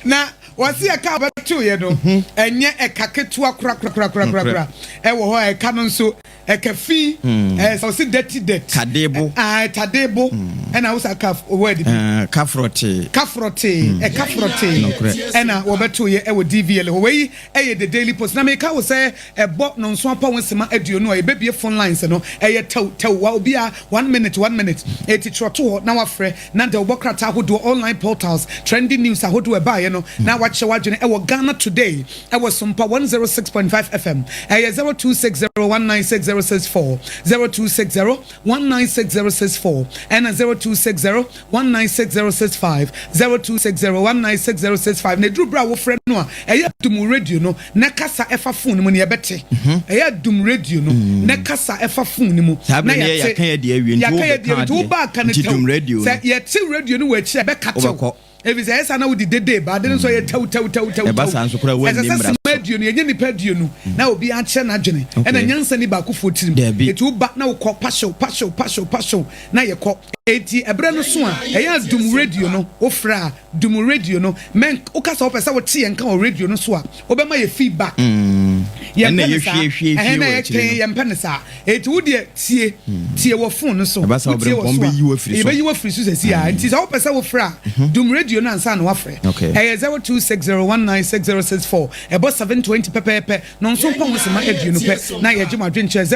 Na wɔsi ɛka bɛto yɛ no ɛnyɛ ɛka ketewa korakorakorakorakora ɛwɔ hɔ a ɛka no nso. Ɛka fi, ɛɛ sɛ ɔsi dirty dirt. Kadebo. Ɛɛ tadebo. Ɛna wosa ka word bi. Ɛɛ kafrɔtee. Kafrɔtee, ɛkafrɔtee. Nokorɛ. Ɛna wɔbɛto yɛ ɛwɔ DVL hɔ. Wei ɛyɛ The Daily Post. Na meka wo sɛ ɛbɔ nɔnson apɔw nsema 20 a yɛbɛbie phone lines no. Ɛyɛ tɛw tɛw wa obiara one minute one minute. Eti twerɛ to hɔ na wafrɛ na deɛ wobɔ krataa ahodoɔ online portals trending news ahodoɔ ɛbaeɛ no na wakyerɛ w'adwene ɛwɔ Ghana Today ɛwɔ Sompa 106.5 FM. Ɛyɛ 0260196064, 0260196064 ɛna 0260196065, 0260196065. Na ɛduru berɛ a wofrɛ no a, ɛyɛ dum radio no na kasa ɛfa phone no mu na yɛbɛte. Ɛyɛ dum radio no na kasa ɛfa phone no mu Saa na berɛ no yɛ yɛte. yɛaka yɛ deɛ awie nti Yɛaka yɛ deɛ wobɛka nti woba aka no nti dum tɛw. radio no. Sɛ yɛte radio no wɔ akyiri a, ɛbɛka tew. Wobɛkɔ. Ebi sɛ ɛsa na wodi dede ba ade no nso yɛ tɛw tɛw tɛw tɛw. Ɛba saa nso koraa Ɛsɛ woanni sɛ mmara sima so. 20, yɛnyɛ nipa 20 na obi akyerɛ n'adwene. Ɛna nyansa ni baako fo tirim. Dabi. Eti woba na wokɔ pahyew pahyew pahyew pahyew na yɛkɔ. Eti ɛberɛ no so a, ɛyɛ a dum radio no. Wofrɛ a, dum radio no. Mɛn woka sɛ wopɛ sɛ wote yɛn ka wɔ radio no so a, wobɛma yɛ feedback. Yɛmpɛ Ɛnna ne yɛ saa. hwie hwie Ɛhɛn hwie na wɔ yɛ akyire twɛn no. yɛmpɛ ne saa. Eti wo deɛ tie tie wɔ phone no so. Ɛba saa Wotie wɔ ɔbrɛmpɔn so a, bɛyi wo afiri so. yɛbɛyi wo afiri so sɛsi a. Nti sɛ wopɛ sɛ wofrɛ a, dum radio no ansa na wafrɛ. Ɛyɛ 0260196064. Ɛbɔ 7:20 pɛpɛɛpɛ na ɔnso mpɔn sema 20 pɛ na yɛgye mo adwenkyerɛ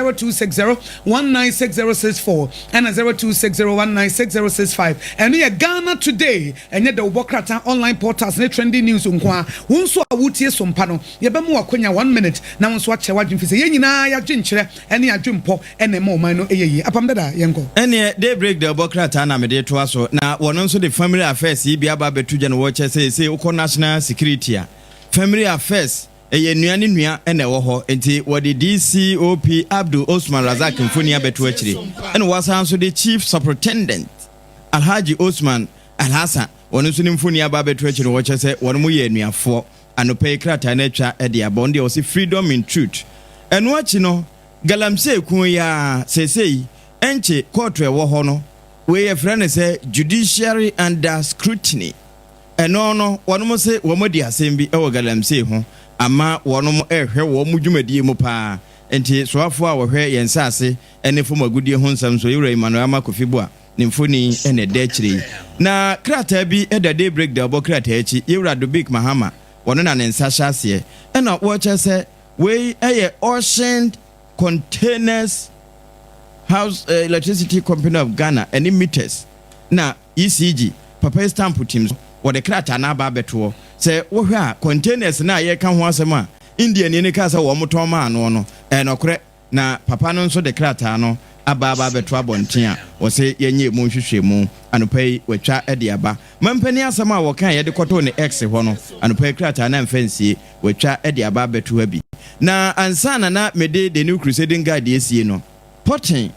0260196064 ɛna 0260196065. Ɛno yɛ Ghana Today, ɛnyɛ dɛ wobɔ krataa online portals ne trending news nko a. Wo nso a wotie so mpa no, yɛbɛma wakonya one minute na wo nso akyerɛ w'adwene fi sɛ yɛn nyinaa yɛadwenkyerɛ ɛne adwempɔ ɛna ɛma ɔman no ɛyɛ yie. Apam dada, yɛnkɔ. Ɛneɛ Daybreak de ɔbɔ krataa na mede toa so na wɔno nso de family affairs yi bi aba abɛto dwa no wɔkyɛ sɛ ɛsɛ wokɔ national security a, family affairs ɛyɛ nnua ne nnua ɛna ɛwɔ hɔ. Nti wɔde DCOP Abdul Osman Razak mfoni abɛto akyire, ɛna wɔasan nso de Chief Superintendent Alhaji Osman Alhassan, wɔno nso ne mfoni aba abɛto akyire no wɔkyɛ sɛ wɔn mo yɛ anuafoɔ. Anɔpa yi krataa no atwa de aba. Ɔno deɛ wɔsi freedom in truth. Ɛno akyi no, galamsey kun yi a seesei ɛnkye kɔɔto ɛwɔ hɔ no, wei yɛfrɛ no sɛ judiciary under scrutiny. Ɛno no wɔnom se wɔn adi asɛm bi ɛwɔ galamsey ho ama wɔnom ɛrehwɛ wɔn mu dwumadie mu paa. Nti soafoɔ a wɔhwɛ yɛn nsaase ne fam agudie ho nsɛm so, Yɛwura Emmanuel Ama Kofi Boa ne mfoni ɛna ɛda akyire yi. Na krataa bi ɛda Daybreak da ɔbɔ krataa akyi, Yɛwura Dobik Mahama, wɔno na ne nsa hyɛ aseɛ, ɛna wɔkyerɛ sɛ wei ɛyɛ Ocean Containers House Electricity Company of Ghana ɛne meters na ECG papa yi stamp tim so. Wɔde krataa no aba abɛtoɔ sɛ wohwɛ a, containers no a yɛka ho asɛm a Indiani no kaa sɛ wɔn tɔn maa noɔ no, ɛyɛ nɔkorɛ. Na papa no nso de krataa no aba abɛto abɔnten a wɔsɛ yɛnyɛ mu nhwehwɛmu. Anɔpa yi wɔatwa de aba. Mampani asɛm a wɔka yɛde kɔtoo ne X hɔ no, anɔpa yi krataa no amfa nsie, wɔatwa de aba abɛto ha bi. Na ansa na mede The New Crusading Guide esie no, Putin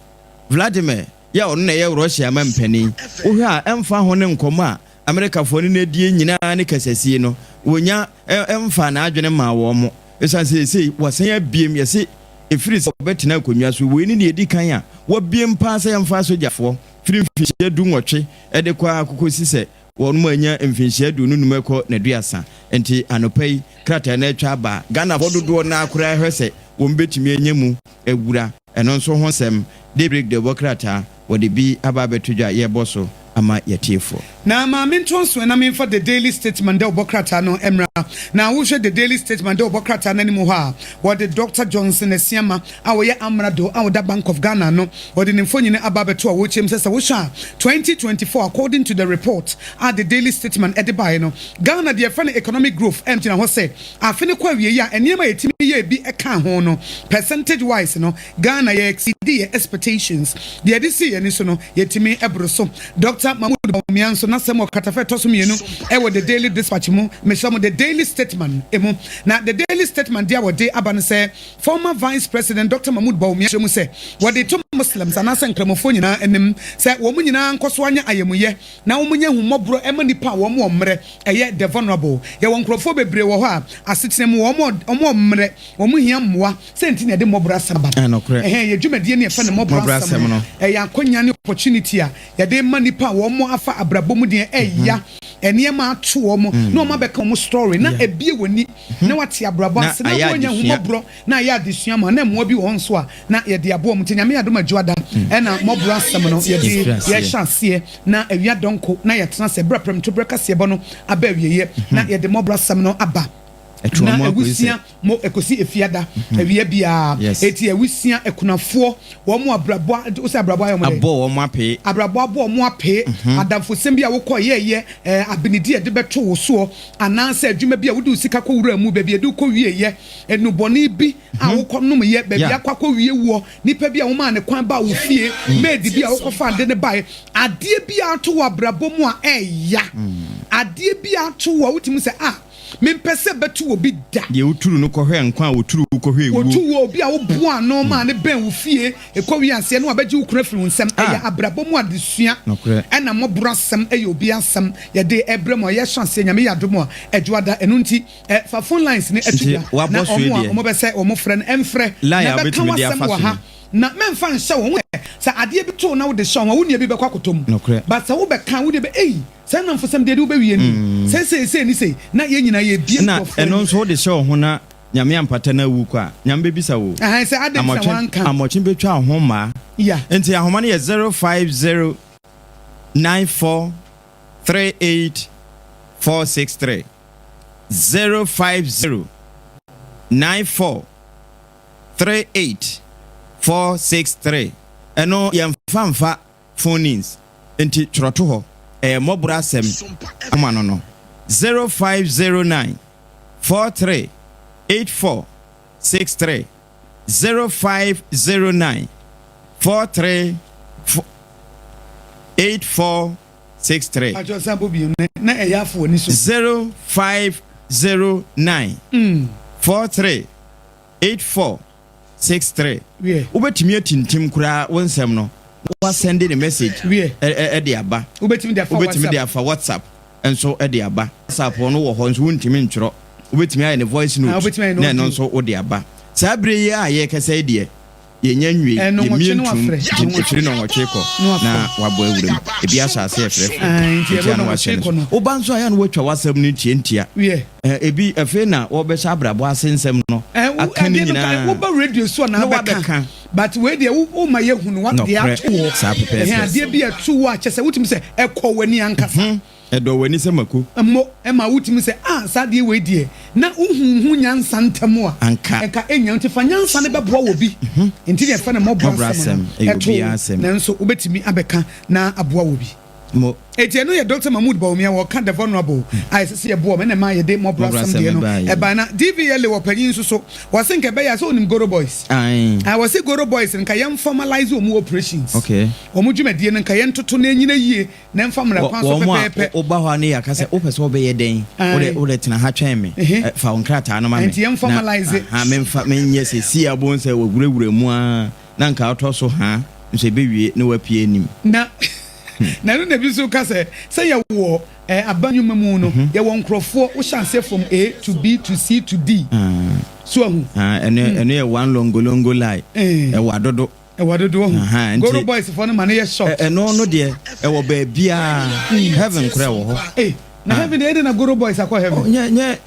Vladimir yɛ ɔno na ɛyɛ Russia mampanin, wohwɛ a, ɛmfa ho ne nkɔmmɔ a Amerikafoɔ no n'adie nyinaa ne kasasie no, wɔnya ɛmfa n'adwene maa wɔn mo, ɛsiane sɛ ɛsei wɔsan abiem. Yɛse ɛfiri sɛ wɔbɛtena akonnwa so, wei ne deɛ ɛdi kan a wɔabiem paa sɛ yɛmfa asogyafoɔ firi mfinhyia 18 ɛde kɔ a akokɔsi sɛ wɔn mu anya mfinhyia 25 ɛkɔ n'aduasa. Nti anɔpa yi krataa no atwa aba. Ghanafoɔ dodoɔ no koraa hwɛ sɛ wɔn bɛtumi anya mu awura. Ɛno nso ho nsɛm, Daybreak de bɔ krataa, wɔde bi aba abɛto dwa, yɛbɔ so ama yɛtiefoɔ. Na maame ntoa na memfa The Daily Statement dɛ ɔbɔ krataa no mmra. Na wohwɛ The Daily Statement dɛ ɔbɔ krataa no anim hɔ a, wɔde Dr Johnson Asiama a wɔyɛ amrado a wɔda Bank of Ghana no, wɔde ne mfonyini aba abɛto a wɔrekyerɛm sɛ wohwɛ a, 2024, according to the report a The Daily Statement ɛde baeɛ no, Ghana deɛ ɛfɛ no economic growth ɛngyina hɔ sɛ afe no kɔ awie yi a, nneɛma a yɛtumi yɛ bi ɛka ho no, percentage wise no, Ghana yɛ exceed yɛ expectations. Deɛ yɛde si yɛn ani so no, yɛtumi ɛboro so. Dr Mahmood Bawumia nso n'asɛm wɔ katafɛ ɛtɔ so mmienu ɛwɔ The Daily Dispatch mu, mehyɛ mo The Daily Statement emu. Na The Daily Statement deɛ a wɔde aba no sɛ former Vice President Dr Mahmood Bawumia kyerɛ mu sɛ wɔde to Muslims anaasɛ Nkramofoɔ nyinaa anim sɛ wɔn nyinaa nkɔ so anya ayɛmuyɛ na wɔn nyɛ hummɔborɔ ɛma nipa a wɔn wɔ mmerɛ, ɛyɛ the vulnerable. Yɛwɔ nkurɔfoɔ bebree wɔ hɔ a asetena mu wɔn wɔ mmerɛ, wɔn hia mmoa. Sɛ nti na yɛde mmɔborɔ asɛm aba no. Ɛhɛn yɛ dwumadie ne yɛfɛ no mmɔborɔ asɛm no, ɛyɛ akɔnya ne opportunity a yɛde ma nipa a wɔn afa abrabɔ mu deɛ ɛya. nneɛma ato wɔn na wɔn abɛka wɔn story na ebie wɔn ani na wate abrabɔ Na ase na ayɛ wɔanya adesua. ahummɔborɔ na ayɛ adesua ma na mmoa bi wɔ hɔ nso a na yɛde aboa wɔn. Nti Nyame adom Adwoada ɛna mmɔborɔ asɛm no yɛde Yɛfiri aseɛ. yɛhyɛ aseɛ na awia dɔnko na yɛtena ase ɛberɛ a prɛmtoberɛ kaseɛbɔ no aba awieɛ na yɛde mmɔborɔ asɛm no aba. Ɛtwe Na wɔn akɔsi sɛ. awusia mo ɛkɔsi efiada awia biara. Yes. Eti awusia akunafoɔ wɔn mo abrabɔ wosɛ abrabɔ ayɛ wɔn dɛ? Abɔ wɔn apee. Abrabɔ abɔ wɔn apee. Adamfosɛm bi a wokɔ yɛɛyɛ ɛɛ abenedi a yɛde bɛto wo soɔ anaasɛ adwuma bi a wode wo sika kɔ wuraa mu baabi a yɛde wo kɔ wieɛ nnubɔne bi a wokɔ nomyɛ baabi akɔ akɔ wie woɔ nipa bi a womaa ne kwan baa wo fie maid bi a wokɔfa ade no baeɛ adeɛ bi a ato wo abrabɔ mu a ɛɛya adeɛ bi a ato wo a wotumi sɛ ah Mempɛ sɛ bɛto obi da. Deɛ woturu no kɔhwɛ nkwa a wɔturu wo kɔhwɛ ewuo. Wɔtu wo obi a woboa ano maa no bɛn wo fie, ɛkɔ wie aseɛ na wabɛgye wo kunu afiri wo nsam. Ɛyɛ abrabɔ mu adesua ɛna mmɔborɔ asɛm ɛyɛ obi asɛm yɛde ɛbrɛ mo a yɛhyɛ aseɛ Nyame yɛ adom a Ɛdwoada ɛno nti fa phone lines no to dwa na wɔn a wɔn bɛsɛ wɔn frɛ no ɛmfrɛ na bɛka w'asɛm wɔ ha na mɛmfa nhyɛ wɔn ho sɛ adeɛ bi to wo na wode hyɛ wɔn a wo nua bi bɛkɔ akɔtɔ mu but sɛ wobɛka wo deɛ bɛ ei Saa nnamfosɛm deɛ de wobɛwie ni, sɛ seesei ne sei, na yɛn nyinaa yɛrebue Ɛna nkurɔfoɔ ɛno ani. nso wode hyɛ wo ho na Nyame ampata na awu kɔ a, Nyame bɛbisa wo o. Ahan, sɛ adɛn nti na Amɔtwe, woanka? amɔtwe bɛtwa wo ho mmaa. Ya. Nti ahoma no yɛ 050 94 38 463, 050 94 38 463. Ɛno yɛmfa mfa Phonings, Enti twerɛ to hɔ, ɛyɛ mmɔborɔ asɛm ama no no, 0509 43 84 63, 0509 43 84 63. Pakyɛ san bɔ bio nɛ na ɛyɛ afo w'ani so. 0509 43 84 63. Wiɛ. Wobɛtumi atintim koraa wo nsɛm no na woasɛnde ne message Wiɛ. de aba. Wobɛtumi de afa Wobɛtumi WhatsApp. de afa WhatsApp nso de aba. WhatsApp no wɔ hɔ nso wontumi ntwerɛ. Wobɛtumi ayɛ no voice Ah, note wobɛtumi ayɛ no na ɛno audio. nso wode aba. Saa berɛ yi a yɛrekasa yi deɛ, yɛnnya nwiei, Ɛɛ, nnɔnwɔtwe yɛmmie na ntom, wafrɛ. nti ɛfiri nnɔnwɔtwe kɔ Na wafrɛ. na wabɔ awura mu. Ebi ahyɛ aseɛ frɛfrɛ, Ae, nti nti ɛbɔ a na wahyɛ nnɔnwɔtwe no kɔ so. no. Woba nso a, ɛyɛ a na woatwa w'asɛm no ntiantia. Wiɛ. Eh, ebi afei na wɔbɛhyɛ abrabɔ ase nsɛm no Eh, wo, aka ne adeɛ no ka, nyinaa. woba radio so a na Na abɛka. wabɛka. But wei deɛ wo, woma yɛhu no, wa, deɛ Nɔkorɛ, ato wɔ. saa Ɛhɛn, pɛpɛɛpɛ. adeɛ bi a ɛto wɔ a kyɛ sɛ wotumi sɛ ɛkɔ w'ani ankasa. Ɛdɔ w'ani sɛ mako. Mmɔ, ɛma wotumi sɛ, ah, saa adeɛ wei deɛ, na wohu ho nyansa ntɛm a, Anka. nka ɛnnya. Nti fa nyansa no bɛboa wɔ bi. Nti deɛ yɛfrɛ no mmɔborɔ Mmɔborɔ asɛm asɛm, no, ɛyɛ ɛto wo, obiara asɛm. nanso wobɛtumi abɛka na aboa wɔ bi. Mo. Enti ɛno yɛ Dɔkta Mahmood Bawumia wɔka The Vulnerable a ɛsɛ sɛ yɛboa wɔn ɛna ɛmaa yɛde mmɔborɔ asɛm deɛ no ɛbae. Na DVLA wɔ panyin nso so wɔse nka ɛbɛyɛ a sɛ wonim Goro Boys? Ae. Ae wɔse Goro Boys no nka yɛn formalise wɔn operations. Okay. Wɔn dwumadie no nka yɛntoto na ɛnyina yie na ɛmfa mmara kwan so Wɔn a pɛpɛɛpɛ. woba hɔ a ne yɛaka sɛ wopɛ sɛ wobɛyɛ dɛn? Ae. Wode wode tena ha twɛn me. Ehe. Fa wo nkrataa no ma me. Enti yɛn Na formalise. aha memfa menyɛ seesei a wobɛhu sɛ wɔawurawura mu ara na nka wotɔ so haa nso ɛbɛwie na woapue anim. Na na ɛno na ebi nso ka sɛ, sɛ yɛwɔ eh, aba nnwuma mu no, mhm. yɛwɔ nkurɔfoɔ, wohyɛ aseɛ from A to B to C to D. Ah. So ahu. Ah, ɛno hmm. ɛno yɛ one longolongo lie. Eh. Ɛwɔ adodo. Ɛwɔ adodo ɔho. Goro boys fo no ma no yɛ short. Ɛno no deɛ ɛwɔ baabiara. Hmm. Heaven kora ɛwɔ hɔ. Eh. Na ah. heaven deɛ ɛde na goro boys akɔ heaven. Oh, nyɛ nyɛ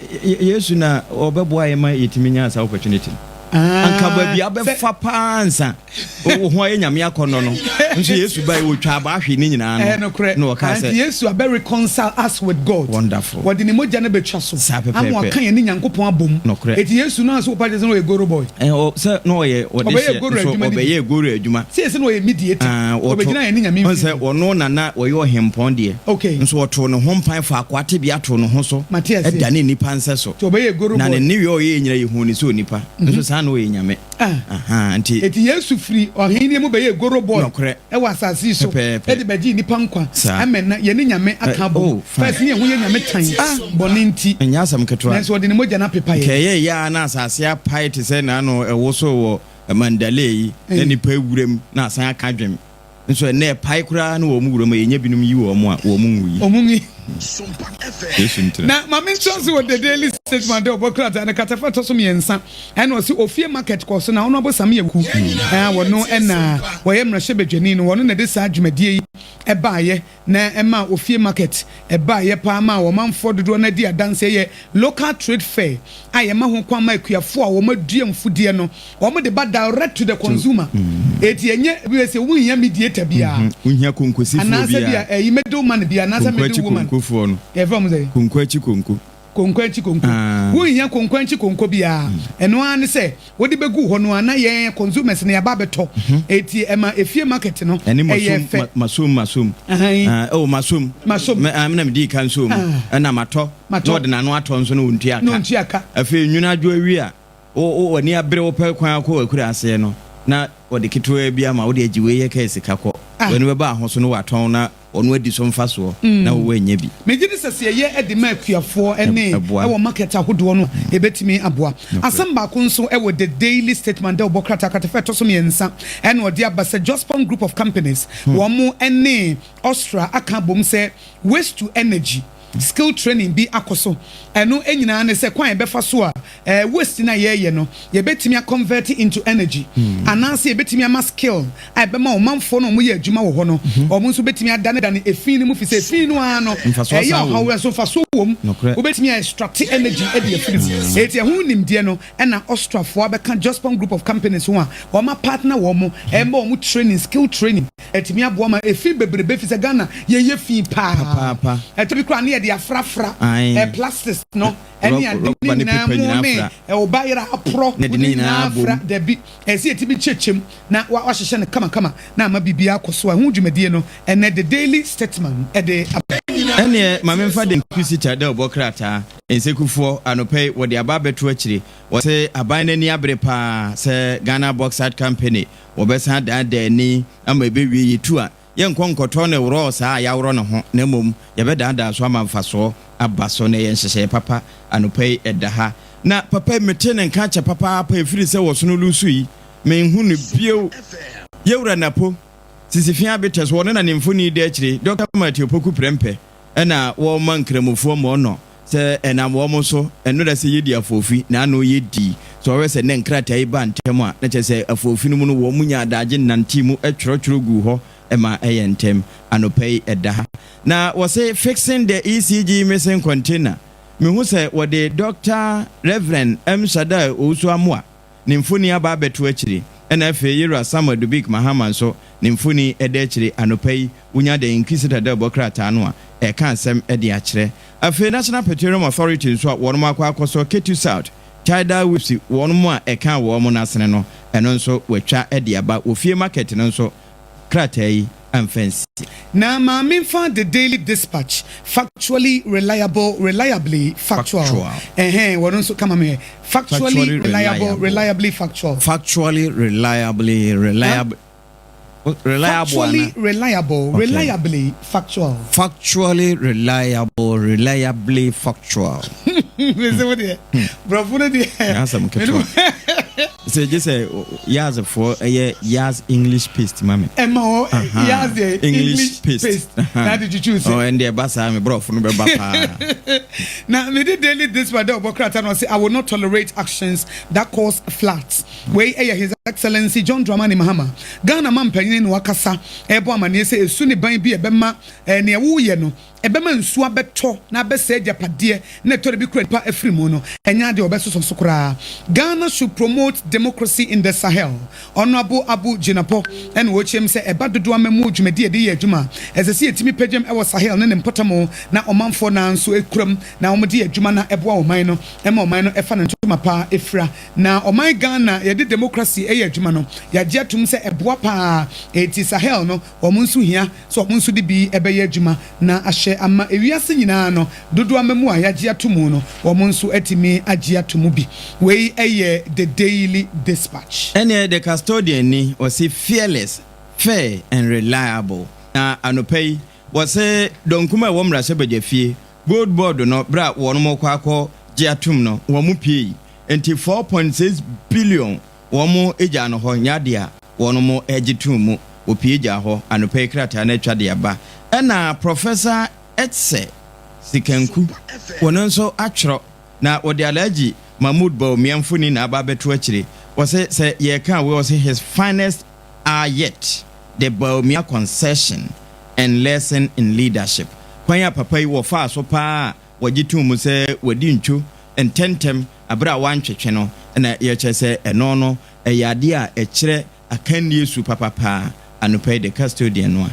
Yesu na ɔbɛboa yɛ ma yɛtumi nya saa opportunity. Ah, Anka baabi abɛfa paa nsa wo ho ayɛ nyame akɔnnɔ no nso Yesu bae wɔtwa abaa hwee ne nyinaa no na ɔkaa sɛ Nti Yesu abɛ reconcile us with God. Wonderful. Wɔde ne mogya no bɛtwa so Saa ama pɛpɛɛpɛ. waka yɛne Nyankopɔn abom. Nokorɛ. Enti Yesu no a sɛ wopa kyerɛ sɛ na ɔyɛ goro boy. Ɛ, ɔ, sɛ na ɔyɛ Ɔbɛyɛɛ ɔdehyeɛ goro nso adwuma no bi. ɔbɛyɛɛ goro adwuma. Sɛ yɛsɛ na ɔyɛ mediator. Ah, wɔto, Ɔbɛgyina yɛne Nyame ɔn sɛ mfimfini. ɔno na na ɔyɛ ɔhempɔn deɛ. Okay. Nso ɔtoo ne ho mpan faa akoa tebea too ne ho so Mate aseɛ. danee nnipa nsɛso. Nti ɔbɛyɛɛ goro Na boy. ne nneyɔɛ a ɔyɛɛ nyinaa yɛhuu no sɛ onipa. Nso saa na ɔyɛ Nyame. Ah. Ahaa, nti. Enti Yesu firi ɔhennie mu bɛyɛɛ goro boy Nɔkorɛ. wɔ asase yi so Pɛpɛɛpɛ. de bɛgyee nnipa nkwa. Saa. Amen. Na yɛne Nyame aka Ɛ, abom. oh, fine. First ne yɛn ho yɛ Nyame tan Ah. bɔne nti. Ɛnyɛ asɛm ketewa. Nanso ɔde ne mogya no apepa Nka yɛn. ɛyɛɛ yɛ ara na asase apae te sɛ n'ano ɛwosoo wɔ Mandalay yi, na Ei. nnipa awura mu na asan aka adwene. Nso ɛnnɛ ɛpae koraa na wɔn wuram a yɛnya binom yi wɔn a wɔn nwui. Wɔn nwi. Yesu ntira. Na ma me ntoa so wɔ The Daily Statesman de ɔbɔ krataa no kratafa ɛtɔ so mmiɛnsa ɛna ɔse ofie market kɔ so na Honourable Sammy Awuku a wɔno ɛna wɔyɛ mmarahyɛbadwani no wɔno na ɛde saa dwumadie yi ɛbaayɛ na ɛmaa ofie market. ɛbaeɛ paa maa ɔmanfoɔ dodoɔ no ara di adanseɛ yɛ Local Trade Fair a yɛma ho kwan ma akuafoɔ a wɔadua mfudeɛ no wɔde ba direct to the consumer. Eti ɛnyɛ bi sɛ wonhia mediator biara. Wonhia konkosifoɔ biara. Anaasɛ bi a ɛyi middle man biara anaasɛ middle woman. Konko akyi konkofoɔ no. Yɛfrɛ wɔn sɛn? Konko akyi konko. Konko akyi konko. Wonhia konko akyi konko biara. Ɛno ara ne sɛ wode bɛgu hɔ no ara na yɛn consumers no yɛaba abɛtɔ. Enti ɛma efie market no Ɛne ɛyɛ fɛ. masom masom. Ahan. Oh masom. Masom. Me ah, me na medii kan soo mu. Ɛna matɔ. Matɔ. Na ɔde n'ano atɔ nso na ɔntua ka. Na ɔntua ka. Afei nwunu adwo awie a, wo wo w'ani abere wopɛ kwan akɔ w'akura aseɛ no, na ɔde ketewaa bi ama wo de agye wei yɛ kaa sika kɔ. Ah. W'ani bɛba ho so na watɔn na ɔno adi so mfasoɔ na wo woannya bi. Megye di sɛ sɛ yɛyɛ de ma akuafoɔ ne Ɛboa. wɔ market ahodoɔ no a, ɛbɛtumi aboa. Asɛm baako nso wɔ The Daily Statesman dawubɔ krataa kratafa a ɛtɔ so mmiɛnsa na ɔde aba sɛ Jospong Group of Companies wɔn ne Austria aka abom sɛ waste to energy skill training bi akɔ so. Ɛno nyinaa ne sɛ kwan a yɛbɛfa so a waste no a yɛreyɛ no yɛbɛtumi a convert into energy anaasɛ yɛbɛtumi ama skill a ɛbɛma ɔmanfoɔ no a wɔyɛ adwuma wɔ hɔ no wɔn nso bɛtumi adanedane efi no mu fi sɛ efi no ara no ɛyɛ ɔhaw nso mfasoɔ wɔ mu. Wobɛtumi a extract energy de afiri mu. Enti ɛho nimdeɛ no na Austrafoɔ abɛka Jospong Group of Companies ho a wɔn a partner wɔn ɛma wɔn training, skill training. Ɛtumi aboa ma efi bebrebe fi sɛ Ghana yɛyɛ fi paa. Ɛtɔ bi koraa ne yɛde afrafra plastics no ɛne ade ne nyinaa mo ne ɔba yera aporɔ ne nyinaa afra dabi ɛsɛ yɛtumi kyekyem na wahyehyɛ no kamakama na ama biribiara akɔ so a ɛho dwumadie no ɛnɛ The Daily Statesman ɛde aba. Ɛneɛ ma memfa The Inquisitor dɛ ɔbɔ krataa. Nsekufoɔ, anɔpa yi wɔde aba abɛto akyire. Wɔse aban no ani abere paa sɛ Ghana Bauxite Company wɔbɛsan adaadaa ani ama ɛbɛwie yɛtu a, yɛnkɔ nkɔtɔ no worɔɔ saa a yɛaworɔ ne ho na mmom yɛbɛdaadaa so ama mfasoɔ aba so na ɛyɛ nhyehyɛeɛ papa. Anɔpa yi ɛda ha. Na papa yi mete ne nka kyɛ papaapa ɛfiri sɛ wɔsono lusu yi menhu no bio. Yɛwura Napo, Sisifia Abetɛ so ɔno na ne mfoni da akyire, Dɔkta Matthew Opoku Prempeh ɛna wɔma Nkramofoɔ mmɔɔnɔ sɛ ɛnam wɔn so ɛnora sɛ yɛdi afoofi na ano yɛ di. Sɛ wɔhwɛ sɛ nnɛ nkrataa yi ba ntɛm a, na kyerɛ sɛ afoofi no mu no wɔn nya adagye nante mu twerɛtwerɛ guu hɔ ma ɛyɛ ntɛm. Anɔpa yi ɛda ha na wɔse fixing the ECG missing container. Mehu sɛ wɔde Dɔkta Rev. M. Shaddai Owusu Amoah ne mfoni aba abɛto akyire, ɛna afei Yewura Samuel Dubik Mahama nso ne mfoni da akyire. Anɔpa yi wonya The Inquisitor dawubɔ krataa no a ɛreka asɛm de akyerɛ. Afei National Petroleum Authority nso a wɔnom akɔ akɔsɔ Ketu South Tidal Waves wɔnom a ɛkaa wɔnom no asene no, ɛno nso wɔatwa de aba. Wɔ fie market no nso krataa yi amfa ansi. Na ma memfa The Daily Dispatch, Factually Reliable, Reliably Factual, ɛhɛn, wɔno nso ka ma me hwɛ. Factually Reliable, Reliably Factual. Factually Reliably, Reliab, Reliable Factually Reliable, Reliably Factual. Factually Reliable, Reliably Factual. Mese wo deɛ, borɔfo no deɛ. Nyɛ asɛm ketewa. Sɛ gye sɛ Yaz foɔ ɛyɛ Yaz English paste ma me. Ɛma hɔ Yaz deɛ English paste na ade twitwi se. Oh, ɛnde ɛba saa me borɔfo no bɛba paa. Na mede Daily Dispatch dɛ ɔbɔ krataa na ɔse I will not tolerate actions that cause floods. Wei ɛyɛ His Excellency John Dramani Mahama, Ghana manpanyin na wakasa ɛrebɔ amaneɛ sɛ esu ne ban bi a ɛbɛma nea woyɛ no ɛbɛma nsuo abɛtɔ na abɛsɛe agyapadeɛ na ɛtɔ da bi kura nnipa afiri mu no, ɛnyɛ adeɛ a wɔbɛsosɔ so koraa. Ghana should promote democracy in the Sahel. Honourable Abu Jinapor na ɔrekyerɛ mu sɛ ɛba dodoɔ amammuo dwumadie a yɛde yɛ adwuma a, ɛsɛ sɛ yɛtumi pagyam wɔ Sahel ne ne mpɔtam na ɔmanfoɔ no ara nso kura mu na wɔde yɛ adwuma na ɛboa ɔman no ma ɔman no fa ne ntoma pa fira. Na ɔman Ghana yɛde democracy yɛ adwuma no, yɛagye atom sɛ ɛboa pa ara, enti Sahel no wɔn nso hia sɛ wɔn nso de bi bɛyɛ adwuma na ahyɛ ama ewiase nyinaa no dodoɔ amamu a yɛagye ato mu no, wɔn nso atumi agye ato mu bi. Wei yɛ The Daily Dispatch. Ɛneɛ The Custodian ni, ɔse fearless, fair and reliable. Na anɔpa yi, wɔse dɔnkum a ɛwɔ mmarahyɛbadwafie, Gold Board no berɛ a wɔnom rekɔ akɔ gye atom no, wɔn piei. Nti 4.6 billion Wɔn gyaa no hɔ, nyɛ adeɛ a wɔn gye too mu. Wɔpue gyaa hɔ, anɔpa yi krataa no atwa de aba. Ɛna Professor Etse Sikanku, wɔn nso atwerɛ, na wɔde Alhaji Mahmood Bawumia mfoni na aba abɛto akyire. Wɔse sɛ yɛreka a wei, wɔse his finest are yet the Bawumia concession and lesson in leadership. Kwan a papa yi wɔfaa so paa a wɔgye too mu sɛ wadi ntwo ntɛmntɛm bere a wantwetwe no na yɛkyerɛ sɛ ɛno no ɛyɛ adeɛ a ɛkyerɛ akannie su papa paa. Anɔpa yi The Custodian no a.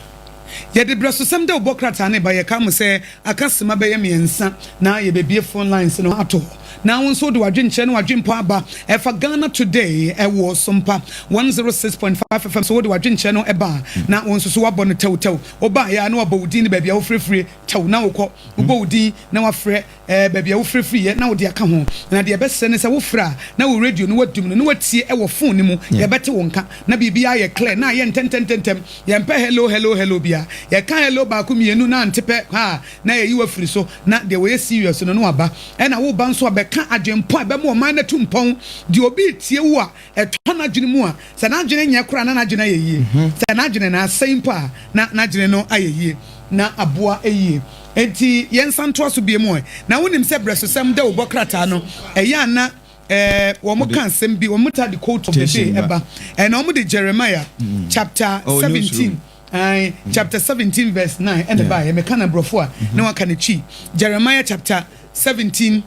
Yɛde brɛsosɛm dawubɔ krataa no reba. Yɛkae mo sɛ aka sima bɛyɛ miɛnsa na yɛbɛbue phone lines no ato hɔ na wo nso wode w'adwenkyerɛ ne w'adwenpɔ aba ɛfa Ghana Today ɛwɔ Sompa 106.5 FM so wode w'adwenkyerɛ no ɛba a na wo nso so woabɔ no tɛwtɛw. Wobaeɛ a na wabɔ wo din ne baabi a wofrɛfire tɛw na wokɔ. Wobɔ wo din na wafrɛ Ɛɛ, baabi a wofrɛ firiiɛ na wode aka ho. Na deɛ ɛbɛsrɛ ne sɛ wofrɛ a, na wo radio no woadum no na woatie wɔ phone no mu. Yɛbɛte wo nka na biribiara ayɛ clear na ayɛ ntɛntɛntɛntɛm. Yɛmpɛ hello hello hello biara. Yɛka hello baako mmienu na ante pɛ haa na yɛyi wo afiri so na deɛ ɔyɛ serious no na waba. Ɛna woba nso a bɛka adwenpɔ a ɛbɛma ɔman no atu mpɔn. Deɛ obi retie wo a ɛtɔ n'adwene mu a, sɛ n'adwene nyɛ koraa na n'adwene ayɛ yie. Sɛ n'adwene no asɛe mpo a, na n'adwene no ayɛ yie na aboa yie. Enti yɛnsan ntoa so bio ɛ. Na wonim sɛ brɛsosɛm dawubɔ krataa no, ɛyɛ a na ɛɛ wɔka asɛm bi, wɔtaa de quote of the day ɛba. Ɛna wɔde Jeremiah chapter 17, ae, chapter 17 verse 9 ɛna ɛbaeɛ. Meka no aborɔfo a, na waka no Twi. Jeremiah chapter 17.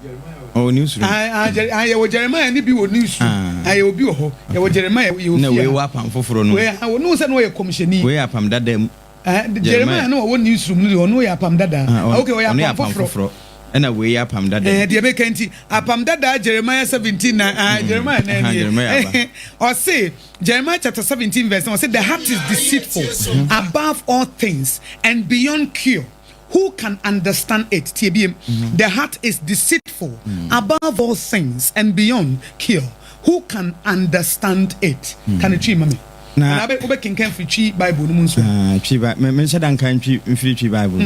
Oh, newsroom. Ae, ae, Jer- ae, yɛwɔ Jeremiah ne bi wɔ newsroom. Ah. Ae, yɛwɔ bi wɔ hɔ. Yɛwɔ Jeremiah yɛwɔ Na fie wei ha. wɔ apam foforɔ no. Wei, ah, wɔn sɛ na ɔyɛ kɔmhyɛni. Wei yɛ apam dada mu. Eh, Jeremiah no ɔwɔ newsroom no deɛ ɔno yɛ apam dada. Ah, Ah, okay, ɔyɛ ɔno yɛ apam apam foforɔ. foforɔ. Ɛna wei yɛ apam dada Eh, mu. deɛ meka nti apam dada Jeremiah 17 na ah, Jeremiah na Aha, nie. Jeremiah aba. Ɔse Jeremiah chapter 17 verse 9 ɔse the heart is deceitful above all things and beyond cure. Who can understand it? Tie biem. The heart is deceitful above all things and beyond cure. Who can understand it? Ka ne Twi ma me. Na Anaa wobɛkenkan firi Twi Bible no mu nso a. Ah, Twi Bi me menhyɛ da nka ntwi mfiri Twi Bible no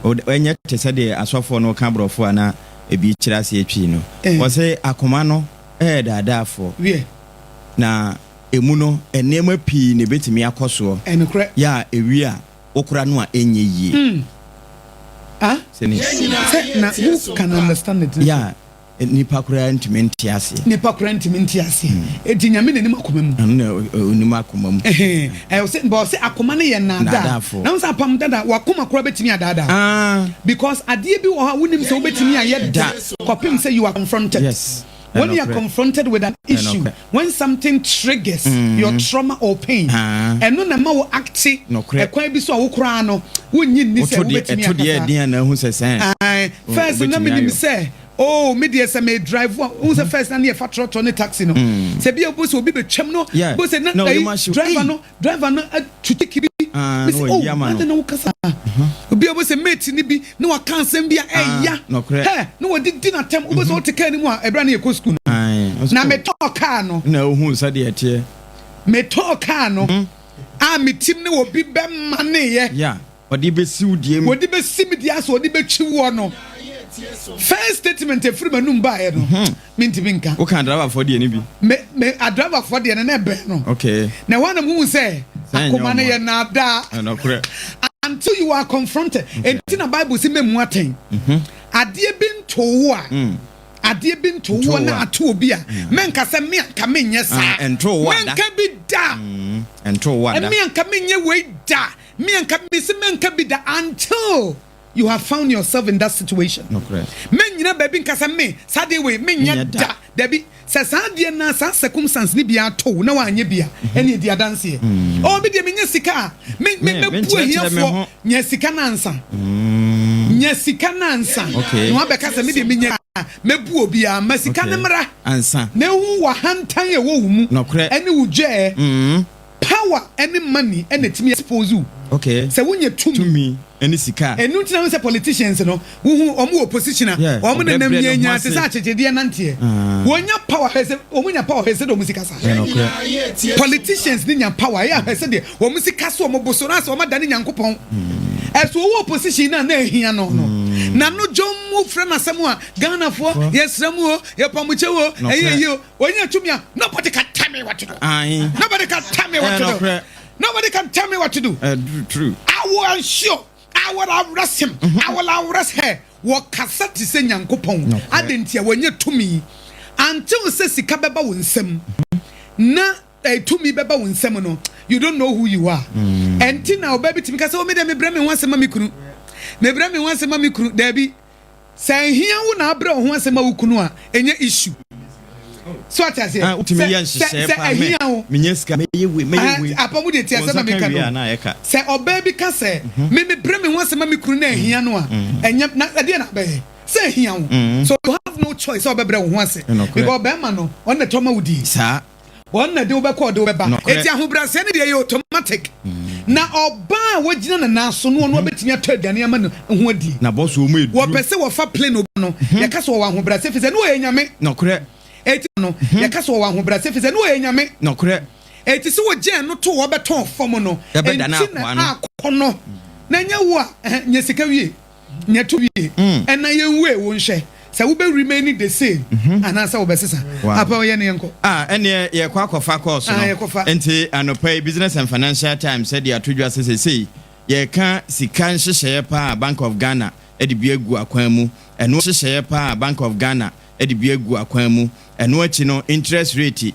mu. Ɛnyɛ te sɛ deɛ asɔfoɔ no ka borɔfo a na ebi kyerɛ aseɛ Twi no. Eh. Wɔse akoma no yɛ daadaafoɔ. Wiɛ. Na emu no nneɛma pii na ebetumi akɔ soɔ. Ɛnokorɛ. Yɛ a ewie a wokora no a ɛnyɛ yie. Ah, Sɛne. sɛ na who can understand it nso. Yɛ a nipa koraa ntumi nte aseɛ. Nipa koraa ntumi nte aseɛ. Enti Nyame na nim akoma mu. Ɔno na ɔnim akoma mu. Ɛhɛn, ɛwɔ sɛ, but ɔsɛ akoma no yɛ nnaadaa. Nnaadaafoɔ. Na wo sɛ apam dada, w'akoma koraa bɛtumi adaadaa wo. Ah. Because adeɛ bi wɔ hɔ a wonim sɛ wobɛtumi ayɛ da Da. kɔpem sɛ you are confronted. Yes. When you are Ɛnɔkorɛ. confronted with an issue, Ɛnɔkorɛ. when something triggers your trauma or pain, Ah. ɛno na ɛma wo acte Nɔkorɛ. ɛkwan bi so a wo koraa no wonnye nni sɛ Woto deɛ, wobɛtumi ɛto deɛ akasa. ɛden a na ahu sɛ sɛn. Ae, first na wobɛtumi menim ayɔ. sɛ oh me deɛ sɛ me drive a, wohu sɛ first na ne yɛfa trɔtrɔ ne taxi no, sɛ bi a wobɛhu sɛ obi bɛtwam no, Yeah. wobɛhu sɛ na Na ayi, ɔyɛ mu ahyew. driver Ei! no, driver no atu tiki bi, Ah, me na sɛ wayi oh ama no. adɛn na wokasa saa? Obi a wobɛhu sɛ mate no bi na waka asɛm bi a Ah, ɛya, nɔkorɛ. hɛ, na wɔde di n'atɛm, wobɛhu sɛ wote kaa no mu a, ɛberɛ a na yɛkɔ sukuu no, Ae, ɔsɛ na oh. metɔɔ kaa no. Na wohuu sɛdeɛ ɛteɛ. Metɔɔ kaa no a me tim ne obi bɛmaneeɛ. Yeah. Ɔde bɛsi wo deɛ mu. Wɔde bɛsi me deɛ asɛ ɔde bɛtwi woɔ no. First statement ɛfiri m'anum baeɛ no, mentumi nka. Woka adrabafoɔ deɛ no bi? Me, me, adrabafoɔ deɛ no na ɛbɛn no. Okay. Na ɛhɔ na muhu sɛ Sɛ ɛnyɛ akoma no ɔmo. yɛ nnaadaa. Ɛnɔkorɛ. Until you are confronted. Enti na Bible se mɛmmu atɛn. Adeɛ bi ntoo wo a, adeɛ bi ntoo Ntoo wo na wo a. ato obi a, mɛnka sɛ me anka menyɛ saa. Ah, ɛntoo wo a da. Mɛnka bi da. Ɛntoo wo a da. Me anka menyɛ wei da. Me anka mese mɛnka bi da until you have found yourself in that situation. Nokorɛ. Mɛnyina baabi nka sɛ me saa adeɛ wei menyɛ Menyɛ da. da. Dabi, sɛ saa adeɛ no saa circumstance no bi ato wo na woanyɛ bi a, ɛne ɛdi adanseɛ. Oh, me deɛ menya sika a, me me Me- mɛbu menkyerɛkyerɛ me ahiafoɔ. ho. Nya sika no ansa. Nya sika no ansa. Okay. Na wabɛka sɛ me deɛ menya a, mɛbu obiara. Ma sika no Okay. mmra. Ansa. Na ehu w'ahantan a ɛwɔ wo mu. Nokorɛ. Ɛne wo dwɛɛ. Power ɛne money ɛna ɛtumi expose wo. Okay. Sɛ wonya tumi. Tumi ɛne sika. Ɛnu nti na wohu sɛ politicians no, wohu wɔn wɔ opposition a, Yeah, wɔn nenam ɔbrɛbrɛ ne ho nyanyaa te ase. sɛ akyekyedeɛ nanteɛ. Ah. Wɔnya power hwɛ sɛ, wɔn nya power hwɛ sɛdeɛ wɔn sika sa. Ɛnokorɛ. Politicians ne nya power ɛyɛ ahwɛ sɛdeɛ wɔn sika so wɔn bo so na asɛ wɔn adane Nyankopɔn. Ɛso ɔwɔ opposition no a na ehia no no. Na no dwom mu frɛ n'asɛm a Ghanafoɔ yɛsrɛ mu o, yɛpa mo kyɛw o, ɛyɛ yie o. Wɔnya tumi a nobody can tell me what to do. Aye. Nobody can tell me what to do. Ɛnokorɛ. Nobody can tell me what to do. True. I will ensure I will arrest him. I will arrest her. Wɔkasa te sɛ Nyankopɔn. Nokorɛ. Adɛn nti a wɔnyɛ tumi until sɛ sika bɛba wo nsam na tumi bɛba wo nsam no, you don't know who you are. Ɛnti na ɔbaa bi tumi ka sɛ, oh, me deɛ mebrɛ me ho ase ma me kunu. Mebrɛ me ho ase ma me kunu. Daabi. Sɛ ɛhia wo na abrɛ wo ho ase ma wo kunu a, ɛnyɛ issue. So ate aseɛ? Ah, wotumi yɛ nhyehyɛɛ Sɛ paa mɛ ɛhia wo. Menya sika mɛyɛ wei, mɛyɛ wei. Apa mu deɛ ti Wo asɛm nsa na ka meka wie a no. na ayɛ ka. Sɛ ɔbaa bi ka sɛ, me mebrɛ me ho ase ma me kunu na ɛhia no a, ɛnyɛ na ɛdeɛ na abɛyɛ? Sɛ ɛhia wo. So you have no choice sɛ ɔbɛbrɛ wo ho ase. Ɛnokorɛ. Because ɔbarima no, ɔno na ɛtɔ ma wo die. Saa. Wɔn na ɛde wo bɛkɔ, ɔde wo bɛba. Nokorɛ. Enti ahobrɛaseɛ no deɛ ɛyɛ automatic. Na ɔbaa a wagyina ne nan so no, ɔno abɛtumi atɔ aduane ama ne ho adie. Na bɔsoɔ mu ɛduru. Wɔpɛ sɛ wɔfa plane obi no, yɛka sɛ ɔwɔ ahobrɛaseɛ firi sɛ ne ɔyɛ Nyame. Nokorɛ. Enti no, yɛka sɛ ɔwɔ ahobrɛaseɛ firi sɛ ne ɔyɛ Nyame. Nokorɛ. Enti sɛ wɔgyaa no too hɔ bɛtɔɔ fam no, Ɛbɛdane enti na akoa no. akɔnnɔ. Na ɛnyɛ wo a, ɛhɛ, nya sika wie. Nya to wie ɛna yɛn wei wo nhwɛ sɛ wo bɛ remain the same anaa sɛ wo bɛ sesa. Apa yɛ ne yɛn kɔ. Ah ɛneɛ yɛkɔ akɔfa course no. Ah yɛkɔfa. Nti anɔpa yi Business and Financial Times de ato dwa sɛ seisei yɛreka sika nhyehyɛeɛ paa a Bank of Ghana de bi agu akwan mu, ɛno nhyehyɛeɛ paa a Bank of Ghana de bi agu akwan mu, ɛno akyi no interest rate.